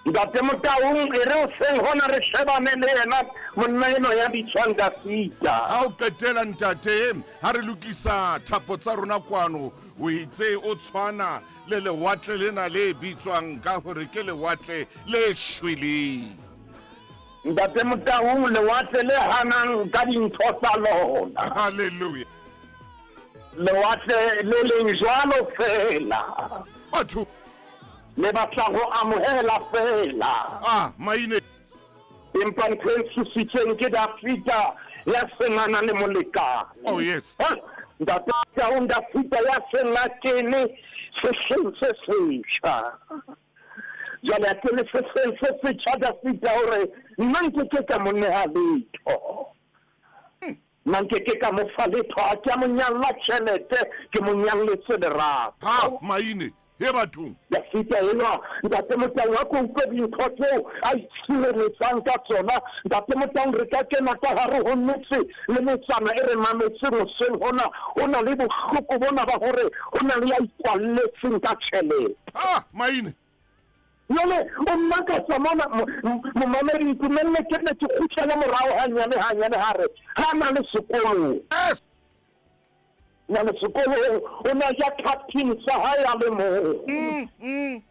Ntate Motaung, e re o seng hona re shebane le yena monna eno ya bitswang Dafita. Ha o qetela ntate, ha re lokisa thapo tsa rona kwano, o itse o tshwana le lewatle lena le bitswang ka hore ke lewatle le shweleng. Ntate Motaung, lewatle le hanang ka dintho tsa lona. Hallelujah. Lewatle le leng jwalo fela. Batho le batla ho amohela fela. Ah, maine. Empa ntho e ntsositseng ke Dafita ya senana le molekane. Oh yes. Ntate Motaung, Dafita ya seng a kene sehleng se setjha. Jwale a kene sehleng se setjha Dafita hore nna nkeke ka mo neha letho. Nna nkeke ka mo fa letho, ha ke a mo nyalla tjhelete, ke mo nyalletse lerato. Ha, maine. He bathong. Dafita enwa, Ntate Motaung, ha ke utlwe dintho tseo a itshireletsang ka tsona. Ntate Motaung, re ka kena ka hare ho metse le metsana e re mametseng hoseng hona. Ho na le bohloko bona ba hore ho na le ya ikwalletseng ka tjhelete. Ah, maine. Jwale o mmakatsa mona, momamedi, ntumelle ke nne ke kgutlele morao hanyane hanyane hare ha na le sekolong. Yes. Na le sekolong o na ja captain sa hae a le mong.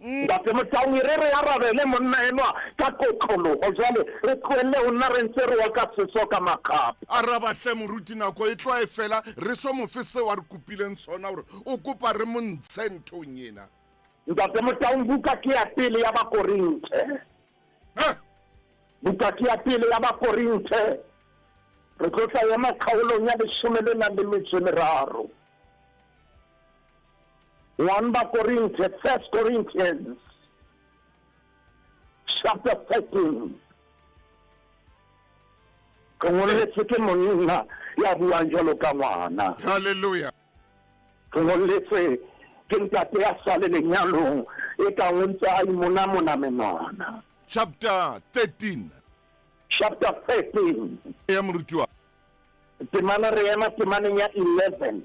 Ntate Motaung, re re arabele monna enwa ka kotloloho. Jwale re tlohelle ho nna re ntse re wa ka seso ka makgapha. Araba hle moruti, nako e tloha e fela, re so mo fe seo a re kopileng sona hore o kopa re mo ntshe nthong ena. Ntate Motaung, buka ke ya pele ya Bakorinthe. Buka ke ya pele ya Bakorinthe. Re tlo tla ema kgaolong ya leshome le nang le metso e meraro. 1 Bakorinthe, 1 Corinthians chapter 13. Ke ngolletswe ke monna ya buang jwalo ka ngwana. Hallelujah. Ke ngolletswe ke ntate ya sa le lenyalong e ka o ntse a imonamona menwana. Chapter 13. Chapter 13. Ya moruti wa. Temana re ema temaneng ya 11.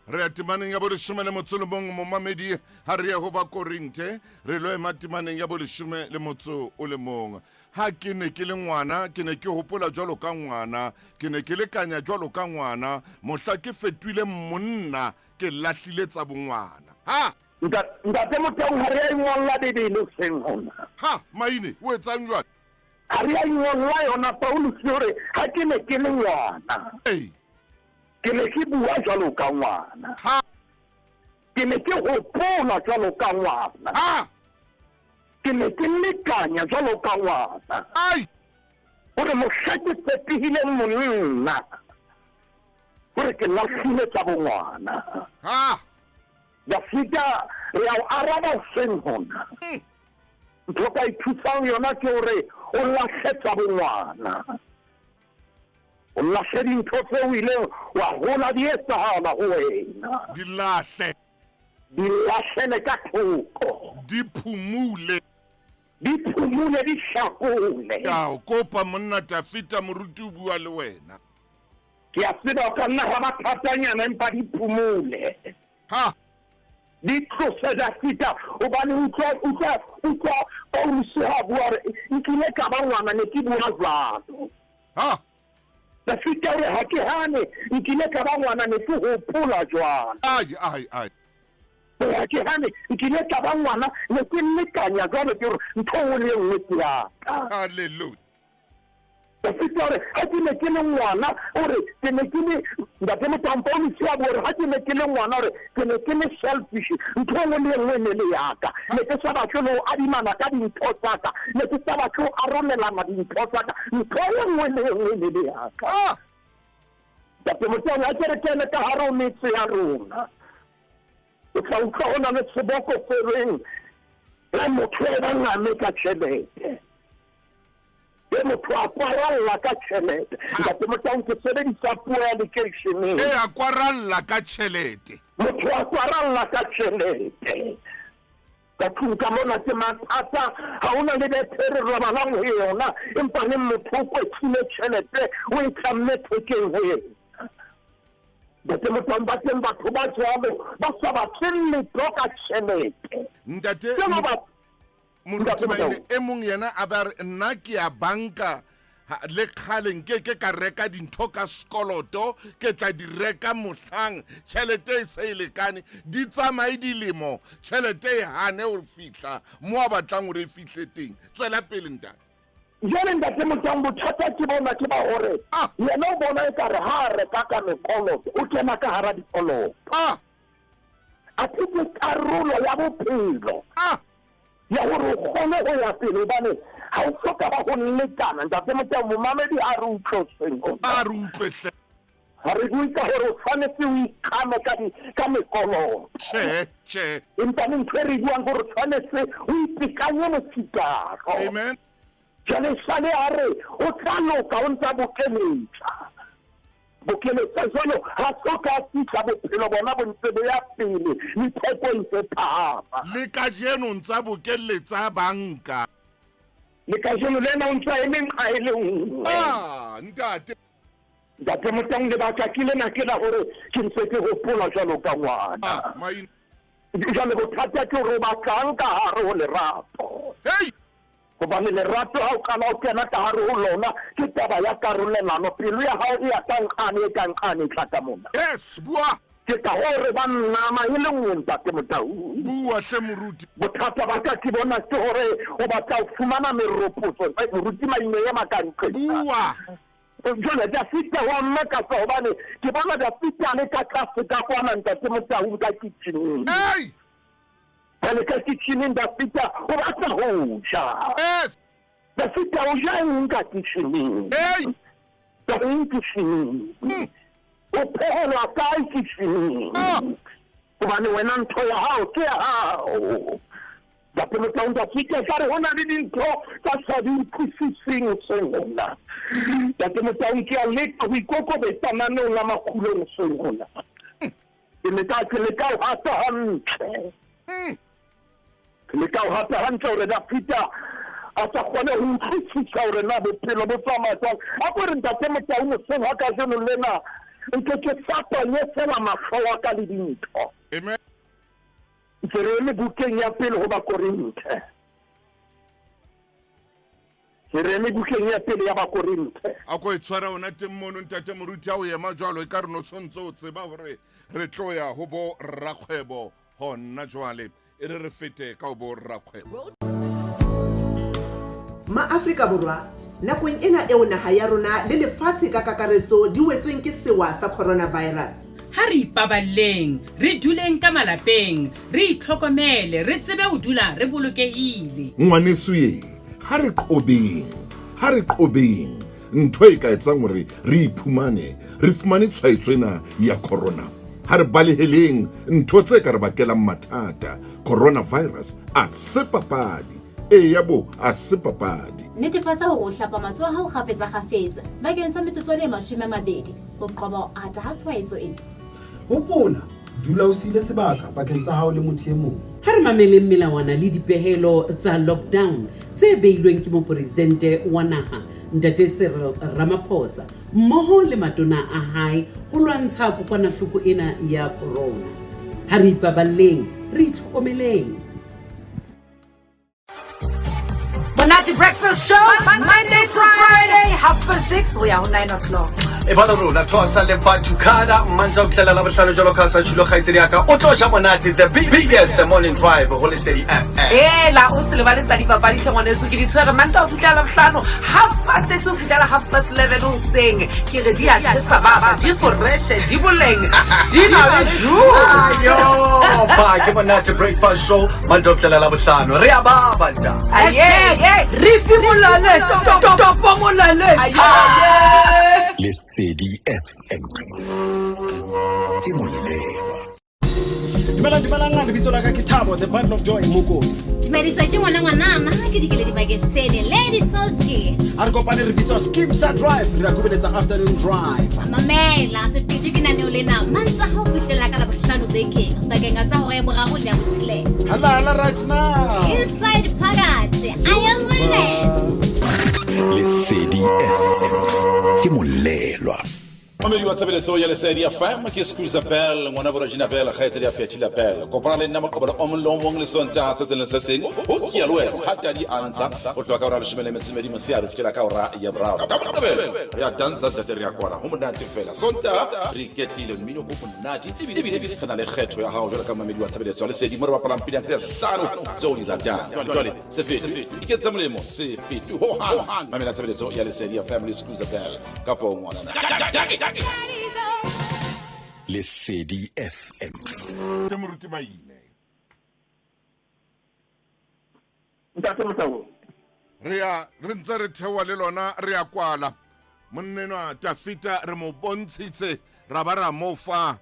Re ya temaneng ya boleshome le motso le mong, momamedi, ha re ye ho Bakorinthe, re lo ema temaneng ya boleshome le motso o le mong. Ha ke ne ke le ngwana, ke ne ke hopola jwalo ka ngwana, ke ne ke lekanya jwalo ka ngwana, mohla ke fetohile monna, ke lahlile tsa bongwana. Ha! Ntate Motaung, ha re a ingolla Bibele hoseng hona. Ha, maine, o etsang jwale? Ha re a ingolla yona, Paulus o re, ha ke ne ke le ngwana. Ei. Ke ne ke bua jwalo ka ngwana. Ha. Ke ne ke hopola jwalo ka ngwana. Ha. Ke ne ke lekanya jwalo ka ngwana. Ai. Hore mohla ke fetohileng monna, hore ke lahlile tsa bongwana. Ha. Dafita, re a o araba hoseng hona. Ntho ka ithusang yona ke hore o lahle tsa bongwana. O lahle dintho tseo o ileng wa hola di etsahala ho wena. Di lahle. Di lahlele ka thoko. Di phumule. Di phumule, di hlakole. Ke a o kopa monna Dafita, moruti o bua le wena. Ke a tseba o ka nna hwa ba thatanyana, empa di phumule. Ha. Di tlose Dafita, hobane utlwa, utlwa, utlwa Paulus ha bua hore nkile ka ba ngwana, ne ke bua jwalo. Ha. Dafita o re ha ke hane, nkile ka ba ngwana, ne ke hopola jwalo. Ai, ai, ai. Ha ke hane, nkile ka ba ngwana, ne ke lekanya jwalo, ke hore ntho e nngwe le e nngwe ke ya ka. Hallelujah. Dafita o re ha ke ne ke le ngwana, o re ke ne ke le Ntate Motaung, Paulus a bua hore ha ke ne ke le ngwana, o re ke ne ke le selfish, ntho e nngwe le e nngwe e ne le ya ka. Ne ke sa batle le ho adimana ka dintho tsa ka, ne ke sa batle ho arolelana dintho tsa ka, ntho e nngwe le e nngwe e ne le ya ka. Ntate Motaung, ha ke re kene ka hare ho metse ya rona. O tla utlwa ho na le seboko se reng e motho e ba ngame ka tjhelete, e motho a kwaralla ka tjhelete. Ntate Motaung, ke sebedisa puo ya lekeisheneng. E a kwaralla ka tjhelete. Motho a kwaralla ka tjhelete. Ka tlung ka mona ke mathata, ha hona le bethe re robalang ho yona, empa neng motho o kwetlile tjhelete o e tlamme thekeng ho yena. Ntate Motaung, ba teng batho ba jwalo ba sa batleng letho ka tjhelete. Ntate Ke ba Moruti Ntate Maine, Motaung. e mong yena a ba re nna ke ya banka le kgale nke ke ka reka dintho ka sekoloto, ke tla di reka mohlang tjhelete e se e lekane. Di tsamaye dilemo, tjhelete e hane ho fihla mo a batlang hore e fihle teng. Tswela pele ntate. Jwale ntate Motaung, bothata ke bona ke ba hore yena o bona ekare ha a reka ka mekoloto o kena ka hara dikoloto. Athe ke karolo ya bophelo ya hore o kgone ho ya pele, hobane ha o hloka ba ho lekana. Ntate Motaung, momamedi ha re utlwe hoseng hona. A re utlwe hle. Ha re bue ka hore o tshwanetse o ikgame ka di, ka mekoloto. Tjhe, tjhe. Empa le ntho e re buang ke hore o tshwanetse o itekanye mosikaro. Amen. Jwale sale a re o tla loka, o ntsa bokeletsa. Bokeletsa jwalo ha so ka fihla, bophelo bona bo ntse bo ya pele, litheko e ntse phahama. Le kajeno ntsa bokeletsa banka. Le kajeno lena o ntsa eme nqa e le nngwe. Ah, ntate. Ntate Motaung, lebaka ke lena ke la hore ke ntse ke hopola jwalo ka ngwana. Ah, maine. Jwale bothata ke hore o batlang ka hare ho lerato. Hey! Hobane lerato ha o qala o kena ka hare ho lona ke taba ya karolelano, pelo ya hao e ya ka nqane e ka nqane e tla ka mona. Yes, bua. Ke ka hoo re ba nama e le nngwe ntate Motaung. Bua hle moruti. Bothata ba ka ke bona ke hore o batla ho fumana meropotso. Moruti Maine ema ka nqe. Bua. Jwale Dafita wa mmakatsa hobane ke bona Dafita a le ka tlase ka kwana ntate Motaung ka kitcheneng. Hey! Jwale ka kitcheneng Dafita o batla ho ja. Yes. Dafita o ja eng ka kitcheneng? Hey! Ka eng kitcheneng? O phehelwa kae kitcheneng? Hobane wena ntho ya hao ke ya hao. Ntate Motaung, Dafita ka re ho na le dintho tsa sa di utlwisiseng hoseng hona. Ntate Motaung, ke a leka ho ikokobetsa naneong la makgulong hoseng hona. Ke leka, ke leka ho hata hantle. Ke leka ho hata hantle hore Dafita a sa kgone ho utlwisisa hore na bophelo bo tsamaya jwang. A ko re ntate Motaung hoseng ha kajeno lena nke ke fapanye fela mahlo a ka le dintho. Amen. Ntse re eme bukeng ya pele ho Bakorinthe. Re eme bukeng ya pele ya Bakorinthe. A ko e tshwara ona teng mono ntate moruti, ha o ema jwalo e ka re no tshwantse o tseba hore re tlo ya ho bo rakgwebo hona jwale. E re re fete ka ho bo rakgwebo. MaAfrika Borwa, nakong ena eo naha ya rona le lefatshe ka kakaretso di wetsweng ke sewa sa coronavirus. Ha re ipaballeng, re duleng ka malapeng, re itlhokomele, re tsebe ho dula re bolokehile. Ngwaneso ye, ha re qobeng, ha re qobeng ntho e ka etsang hore re iphumane, re fumane tshwaetso ena ya corona. Ha re baleheleng ntho tse ka re bakelang mathata. Coronavirus a se papadi. E ya bo a se papadi. Netefatsa hore o hlapa matsoho a hao kgafetsa kgafetsa bakeng sa metsotso e 20 ho qoba ho ata ha tshwaetso ena. Hopola, dula o siile sebaka pakeng tsa hao le motho e mong. Ha re mameleng melawana le dipehelo tsa lockdown tse beilweng ke moporesidente wa naha Ntate Cyril Ramaphosa mmoho le matona a hae ho lwantsha kokwanahloko ena ya corona. Ha re ipaballeng, re itlhokomeleng. Monate Breakfast Show, Monday to Friday, 6:30 ho ya ho 9 o'clock. E ba le rona Thosa le Batukada Mantswe a fihlela la bohlano jwalo ka sa tjhilo kgaitsedi ya ka o tlo ja monate the biggest morning drive ho Lesedi FM. Ela o se lebale tsa dipapadi hle ngwaneso, ke di tshwere Mantaha ho fihlela Labohlano, 6:30 ho fihlela 11:30 hoseng. Ke re di a tjhesa baba, di fresh, di boleng, di na le juice. Ayo, ba ke Monate Breakfast Show Mantaha ho fihlela Labohlano. Re a baba nta. Hashtag Rifi molale, topo molale. Lesedi FM. Ke molelwa. Dumelang, dumelang, lebitso la ka ke Thabo, the bundle of joy, Mokone. Dumedisa ke ngwana ngwanana ke Dikeledi Makesene, Lady Soski. A re kopane re bitswa Skeem Sa Drive, re a kobeletsa afternoon drive. Mamela, seteju ke naneo lena Mantaha ho fihlela ka Labohlano bekeng pakeng tsa hora ya boraro le ya botshelela. Hala hala right now. Inside phakathi, I am witness. Lesedi FM ke molelwa. Mamedi wa tshebeletso ya Lesedi FM ke Squeezer Bell, ngwana bo Regina Bell, kgaitsedi ya Phetila Bell. Kopana le nna Moqebelo o mong le o mong le Sontaha se seng le se seng ho Ke ya le wena ha tadi a ntsha ho tloha ka hora ya leshome le metso e mmedi motshehare ho fihlela ka hora ya boraro. Ka Moqebelo re a dansa ntate re a kwala ho monate fela. Sontaha re iketlile mmino o monate ebile re na le kgetho ya hao jwalo ka mamedi wa tshebeletso ya Lesedi mo re bapalang pina tse hlano tseo di ratang. Jwale jwale se fetwe iketse molemo se fetwe hohang. Mamela tshebeletso ya Lesedi FM le Squeezer Bell. Kapo ngwanana. Lesedi FM. Ke moruti Maine. Ntate Motau. Re ya re ntse re theoha le lona re ya kwala. Monnenwa Tafita re mo bontshitse ra ba ra mo fa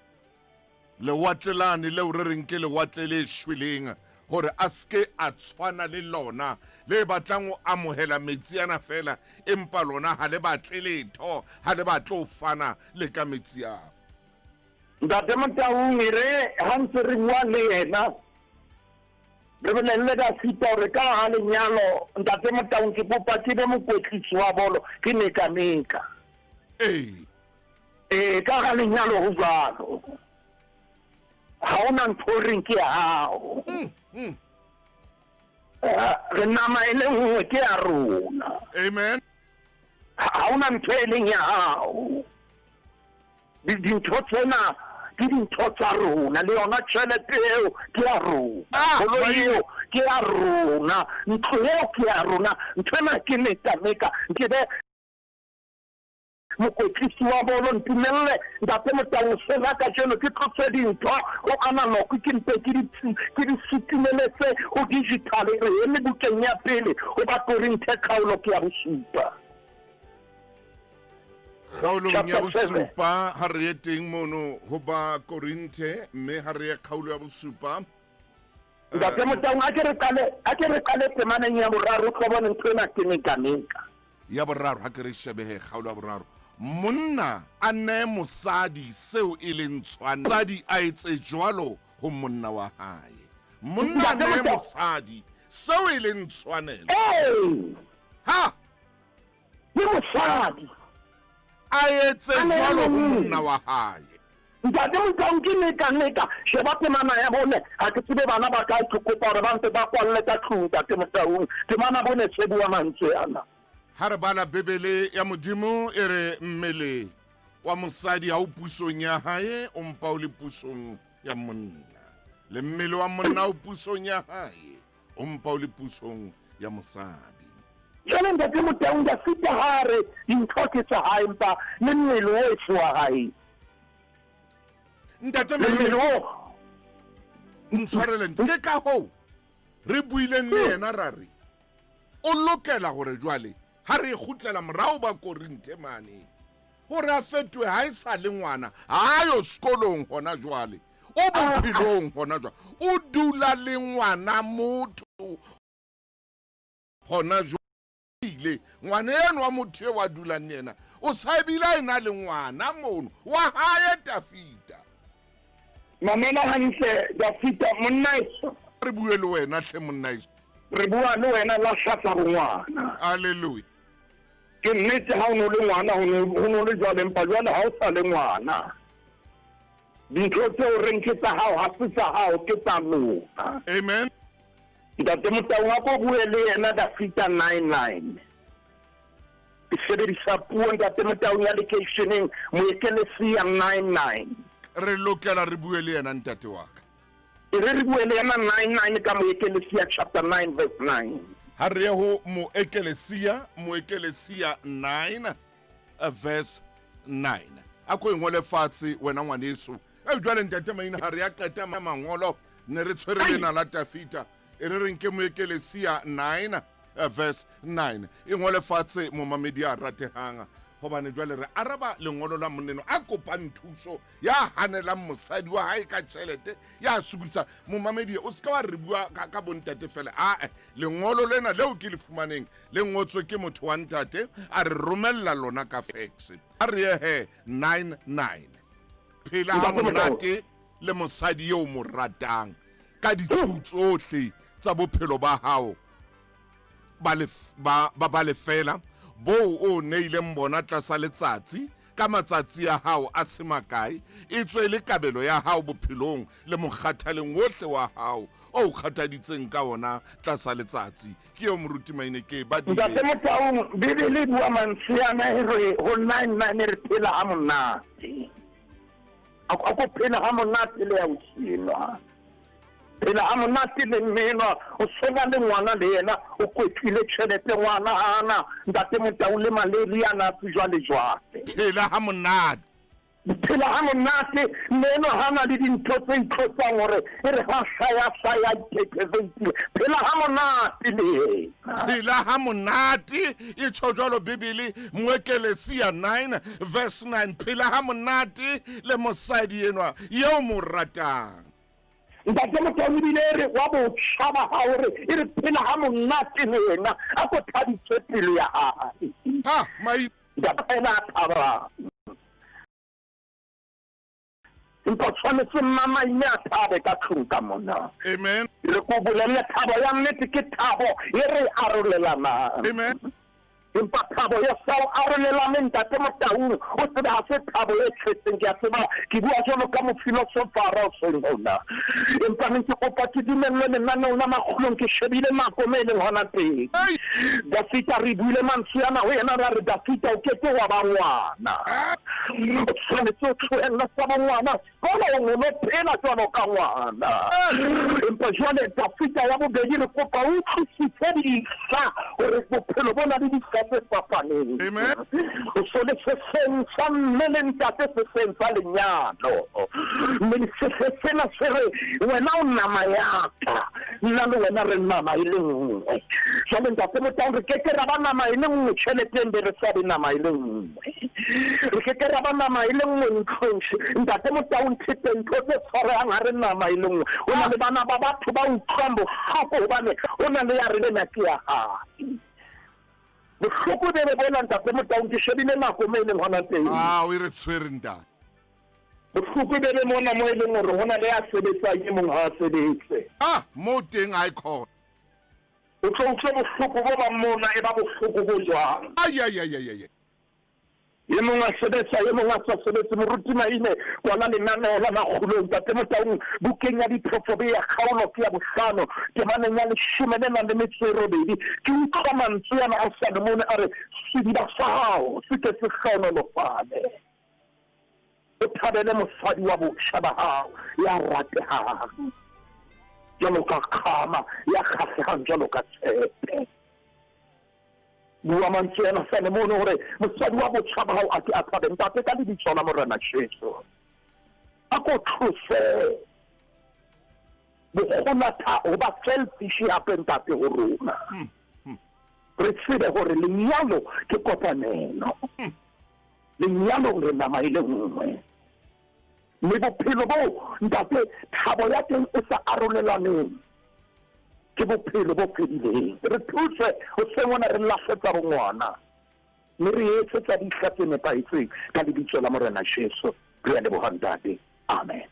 lewatle lane leo re reng ke lewatle le shweleng gore a seke a tshwana le lona le batlang ho amohela metsi ana fela empa lona ha le batle letho ha le batle ho fana le ka metsi ao. Ntate Motaung e re ha ntse re bua le yena re bolelle Dafita hore ka ha lenyalo Ntate Motaung ke kopa ke be mokwetlisi wa bolo ke mekameka. Ee. Ee, ka ga lenyalo ho jwalo. Ga o na ntho o reng ke ya gago. Re nama e le nngwe ke ya rona. Amen. Ga o na ntho e leng ya gago. Dintho tsena ke dintho tsa rona, le yona tšhelete eo ke ya rona, koloi eo ke ya rona, ntlo eo ke ya rona, ntho ena ke mekameka ke be Mokwetlisi wa bolo, ntumelle Ntate Motau sena kajeno ke tlose dintho ho analog ke mpe ke di ke di sutumeletse ho digital. Re eme bukeng ya pele ho Bakorinthe kgaolo ke ya bosupa. Kgaolong ya Chapter seven. bosupa ha re ye teng mono ho ba Korinthe mme ha re ye kgaolo ya bosupa. Ntate Motaung a ke re qale a ke re qale temaneng ya boraro o tlo bone ntho ena ke mekameka. Ya boraro, ha ke re shebehe kgaolo ya boraro. Monna a nee mosadi seo e leng tshwanelo, mosadi a etse jwalo ho monna wa hae. Monna a nee mosadi seo e leng tshwanelo. Ee. Ha! Le mosadi. A etse jwalo ho monna wa hae. Ntate Motaung ke neka neka sheba temana ya bone ha ke tsebe bana ba kae ke kopa hore ba mpe ba kwalle ka tlung Ntate Motaung temana bone se bua mantswe ana. Ha re bala Bibele ya Modimo e re mmele wa mosadi ha o pusong ya hae o mpa o le pusong ya monna, le mmele wa monna o pusong ya hae o mpa o le pusong ya mosadi. Jwale Ntate Motaung Dafita ha re dintho ke tsa hae empa le mmele o e se wa hae. Ntate Mmele o ntshwarele ke ka hoo re buileng le yena ra re o lokela hore jwale ha re kgutlela morao ba Korinthe mane hore a fetohe ha e sa le ngwana, ha yo sekolong hona jwale, o bophelong hona jwale, o dula le ngwana motho hona jwale. Ngwana eno wa motho eo a dulang le yena o sa ebile a ena le ngwana mono wa hae Dafita. Mamela hantle Dafita monna eso. Re bue le wena hle monna eso. Re bua le wena la hlatsa bongwana. Hallelujah. Ke nnete ha o no le ngwana ho no le jwale, empa jwale ha o sa le ngwana. Dintho tseo reng ke tsa hao ha se tsa hao, ke tsa lona. Amen. Ntate Motaung a ko bue le yena Dafita 99. Ke sebedisa puo Ntate Motaung ya lekeisheneng Moekelesia 99. Re lokela re bue le yena ntate wa ka. E re re bue le yena 99 ka Moekelesia chapter 9 verse 9. Ha re ye ho Moekelesia, Moekelesia 9 verse 9. A ko e ngole fatshe wena ngwaneso. E jwale ntate Maina ha re ya qeta mangolo ne re tshwere lena la Tafita. E re reng ke Moekelesia 9 verse 9. E ngole fatshe momamedi a ratehang. Hobane jwale re araba lengolo la monneno a kopang thuso ya hanelang mosadi wa hae ka tjhelete ya sokodisa momamedi. O se ka wa re bua ka bontate fela. Ae, lengolo lena leo ke le fumaneng le ngotswe ke motho wa ntate, a re romella lona ka fax. A re ye 99 phela ha monate le mosadi eo mo ratang ka ditshiu tsohle tsa bophelo ba hao ba lefela boo o neileng bona tlasa letsatsi ka matsatsi a hao a se makae, e tswe le kabelo ya hao bophelong le mokgathaleng wohle wa hao o kgathaditseng ka ona tlasa letsatsi. Ke eo moruti Maine ke ba dile. Ntate Motaung, Bibele e bua mantswe ana e re ho 99 re phela ha monate. A ko phela ha monate le ya o tsenwa. Phela ha monate le mmenwa, o sona le ngwana le yena, o kwetlile tjhelete ngwana ana, ntate Motaung le malaria na jwale jwale. Phela ha monate. Phela ha monate, mme hana le dintho tse itlhotsang hore e re ha hlaya hlaya iphethezentile. Phela ha monate le yena. Phela ha monate, e tjho jwalo Bibele, Moekelesia 9 verse 9. Phela ha monate le mosadi enwa eo mo ratang. Ntate Motaung ebile e re wa botjha ba hao hore e re phela ha monate le yena, a ko thabise pelo ya hae. Ha, mai. Ntate ena a thabang. Empa tshwanetse mama ine a thabe ka tlung ka mona. Amen. Re ko bolelle thabo ya nnete ke thabo e re arolelanang. Amen. Empa thabo ya sa o arolelaneng ntate Motaung, o tsebe ha se thabo e tletseng. Ke a tseba ke bua jwalo ka mofilosofara o seng hona. Empa ne ke kopa ke dumellwe lenaneong la Makgulong, ke shebile nako me e leng hona teng. Dafita re buile mantswe ana ho yena, ra re Dafita o keke wa ba ngwana. O tshwanetse o tlohelle sa bongwana, sekolo o no phela jwalo ka ngwana. Empa jwale Dafita ya bobedi re kopa o utlwisise dihla hore bophelo bona le dihla tse fapaneng. Amen. O so le sehleng sa mme le ntate, sehleng sa lenyalo. Mme sehle sena se re wena o nama ya ka, nna le wena re nama e le nngwe. Jwale ntate Motaung re keke ra ba nama e le nngwe tjheleteng, be re sa be nama e le nngwe. Re keke ra ba nama e le nngwe ntlong. Ntate Motaung thete ntho tse tshwarehang ha re nama e le nngwe. O na le bana ba batho ba utlwang bohloko hobane o na le ya re lena ke ya hae. Bohloko be re bona ntate Motaung, ke shebile nako mo e leng hona teng. Ah, o e re tshwere ntate. Bohloko be be mona mo e leng hore ho na le ya sebetsang e mong ha a sebetse. Ah, mo teng ha e khona. O tlo utlwe bohloko bo bang mona e ba bohloko bo jwang. Ai ai ai ai ai. E mong a sebetsa, e mong a sa sebetse. Moruti Maine kwala lenaneo la Makgulong. Ntate Motaung, bukeng ya Diprofobe ya kgaolo ke ya bohlano, temaneng ya 18. Ke utlwa mantswe ana a Salomone a re, sediba sa hao se ke se hlohonolofale. O thabele mosadi wa botjha ba hao ya ratehang jwalo ka kgama, ya kgahlehang jwalo ka tshepe. Bua mantswe ana Salomone hore mosadi wa botjha ba hao a ke a thabe. Ntate, ka lebitso la Morena Jesu, a ko tlose bokgonatha ho ba selfish hape ntate ho rona. Re tsebe hore lenyalo ke kopanelo. Lenyalo re nama e le nngwe. Mme bophelo bo ntate thabo ya teng e sa arolelaneng ke bophelo bo fedileng. Re thuse ho sengwana re lahletsa bongwana, mme re etse tsa dihla tse nepahetseng ka lebitso la Morena Jesu. Re a leboha ntate. Amen.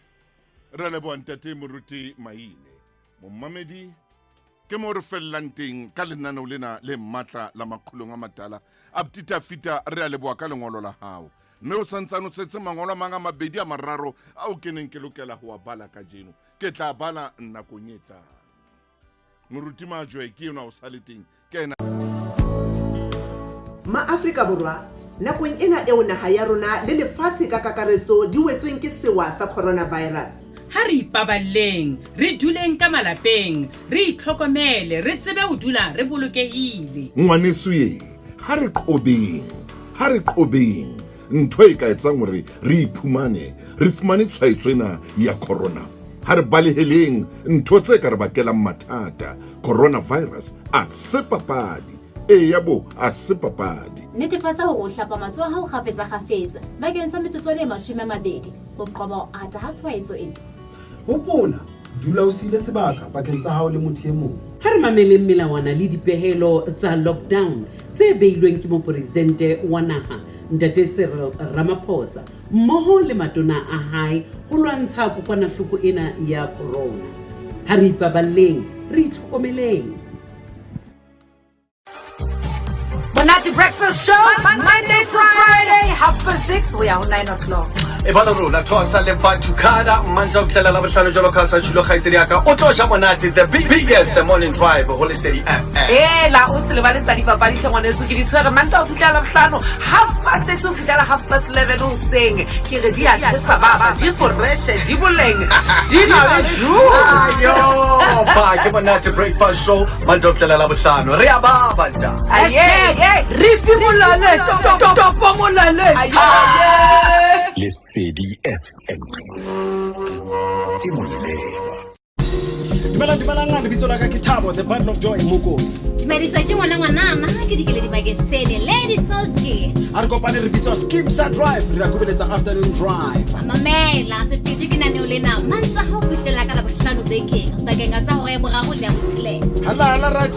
Re leboha ntate Moruti Maine. Momamedi, ke mo re fellang teng ka lenaneo lena le matla la Makgulong a Matala. Abtita Fita, re a leboha ka lengolo la hao. Mme o santsane o setse mangolo a mang a mabedi a mararo ao ke neng ke lokela ho a bala kajeno. Ke tla bala nakong e tlang. Moruti Majwe ke enwa o sale teng. Kena. Ma-Afrika Borwa, nakong ena eo naha ya rona le lefatshe ka kakaretso di wetsweng ke sewa sa coronavirus. Ha re ipaballeng, re duleng ka malapeng, re itlhokomele, re tsebe ho dula re bolokehile. Ngwaneso ye, ha re qobeng, ha re qobeng ntho e ka etsang hore re iphumane, re fumane tshwaetso ena ya corona. Ha re baleheleng ntho tse ka re bakelang mathata. Coronavirus a se papadi. Eya bo, a se papadi. Netefatsa hore o hlapa matsoho a hao kgafetsa-kgafetsa bakeng sa metsotswana e 20 ho qoba ho ata ha tshwaetso ena. Hopola, dula o siile sebaka pakeng tsa hao le motho e mong. Ha re mameleng melawana le dipehelo tsa lockdown tse beilweng ke moporesidente wa naha Ntate Cyril Ramaphosa mmoho le matona a hae ho lwantsha kokwanahloko ena ya corona. Ha re ipaballeng, re itlhokomeleng. Monate Breakfast Show, Monday to Friday, 6:30 ho ya ho 9 o'clock. E ba le rona thoasa le bathukada mantsa ho fihlela labohlano jwalo ka sa tjhilo kgaitsedi ya ka o tlo ja monate the biggest morning drive ho Lesedi FM. Ela o se lebale tsa dipapadi tlhe ngwaneso ke di tshwere Mantaha ho fihlela Labohlano 6:30 ho fihlela 11:30 hoseng. Ke re di a tjhesa baba, di foreshe, di boleng, di na le juice. Ayo, ba ke monate breakfast show Mantaha ho fihlela Labohlano. Re a baba nta. Hashtag Rifi Molale, Topo Molale. Lesedi FM ke molelwa. Dumelang, dumelang, lebitso la ka ke Thabo, the bundle of joy Mokone. Dumedisa ke ngwana ngwanana ke dikeledi bakesene Lady Soski. A re kopane re bitswa Skeem Sa Drive, re a kobeletsa afternoon drive. Mamela sefeto ke naneo lena Mantaha ho fihlela ka Labohlano bekeng pakeng tsa hora ya boraro le ya botshelela. Hala hala right.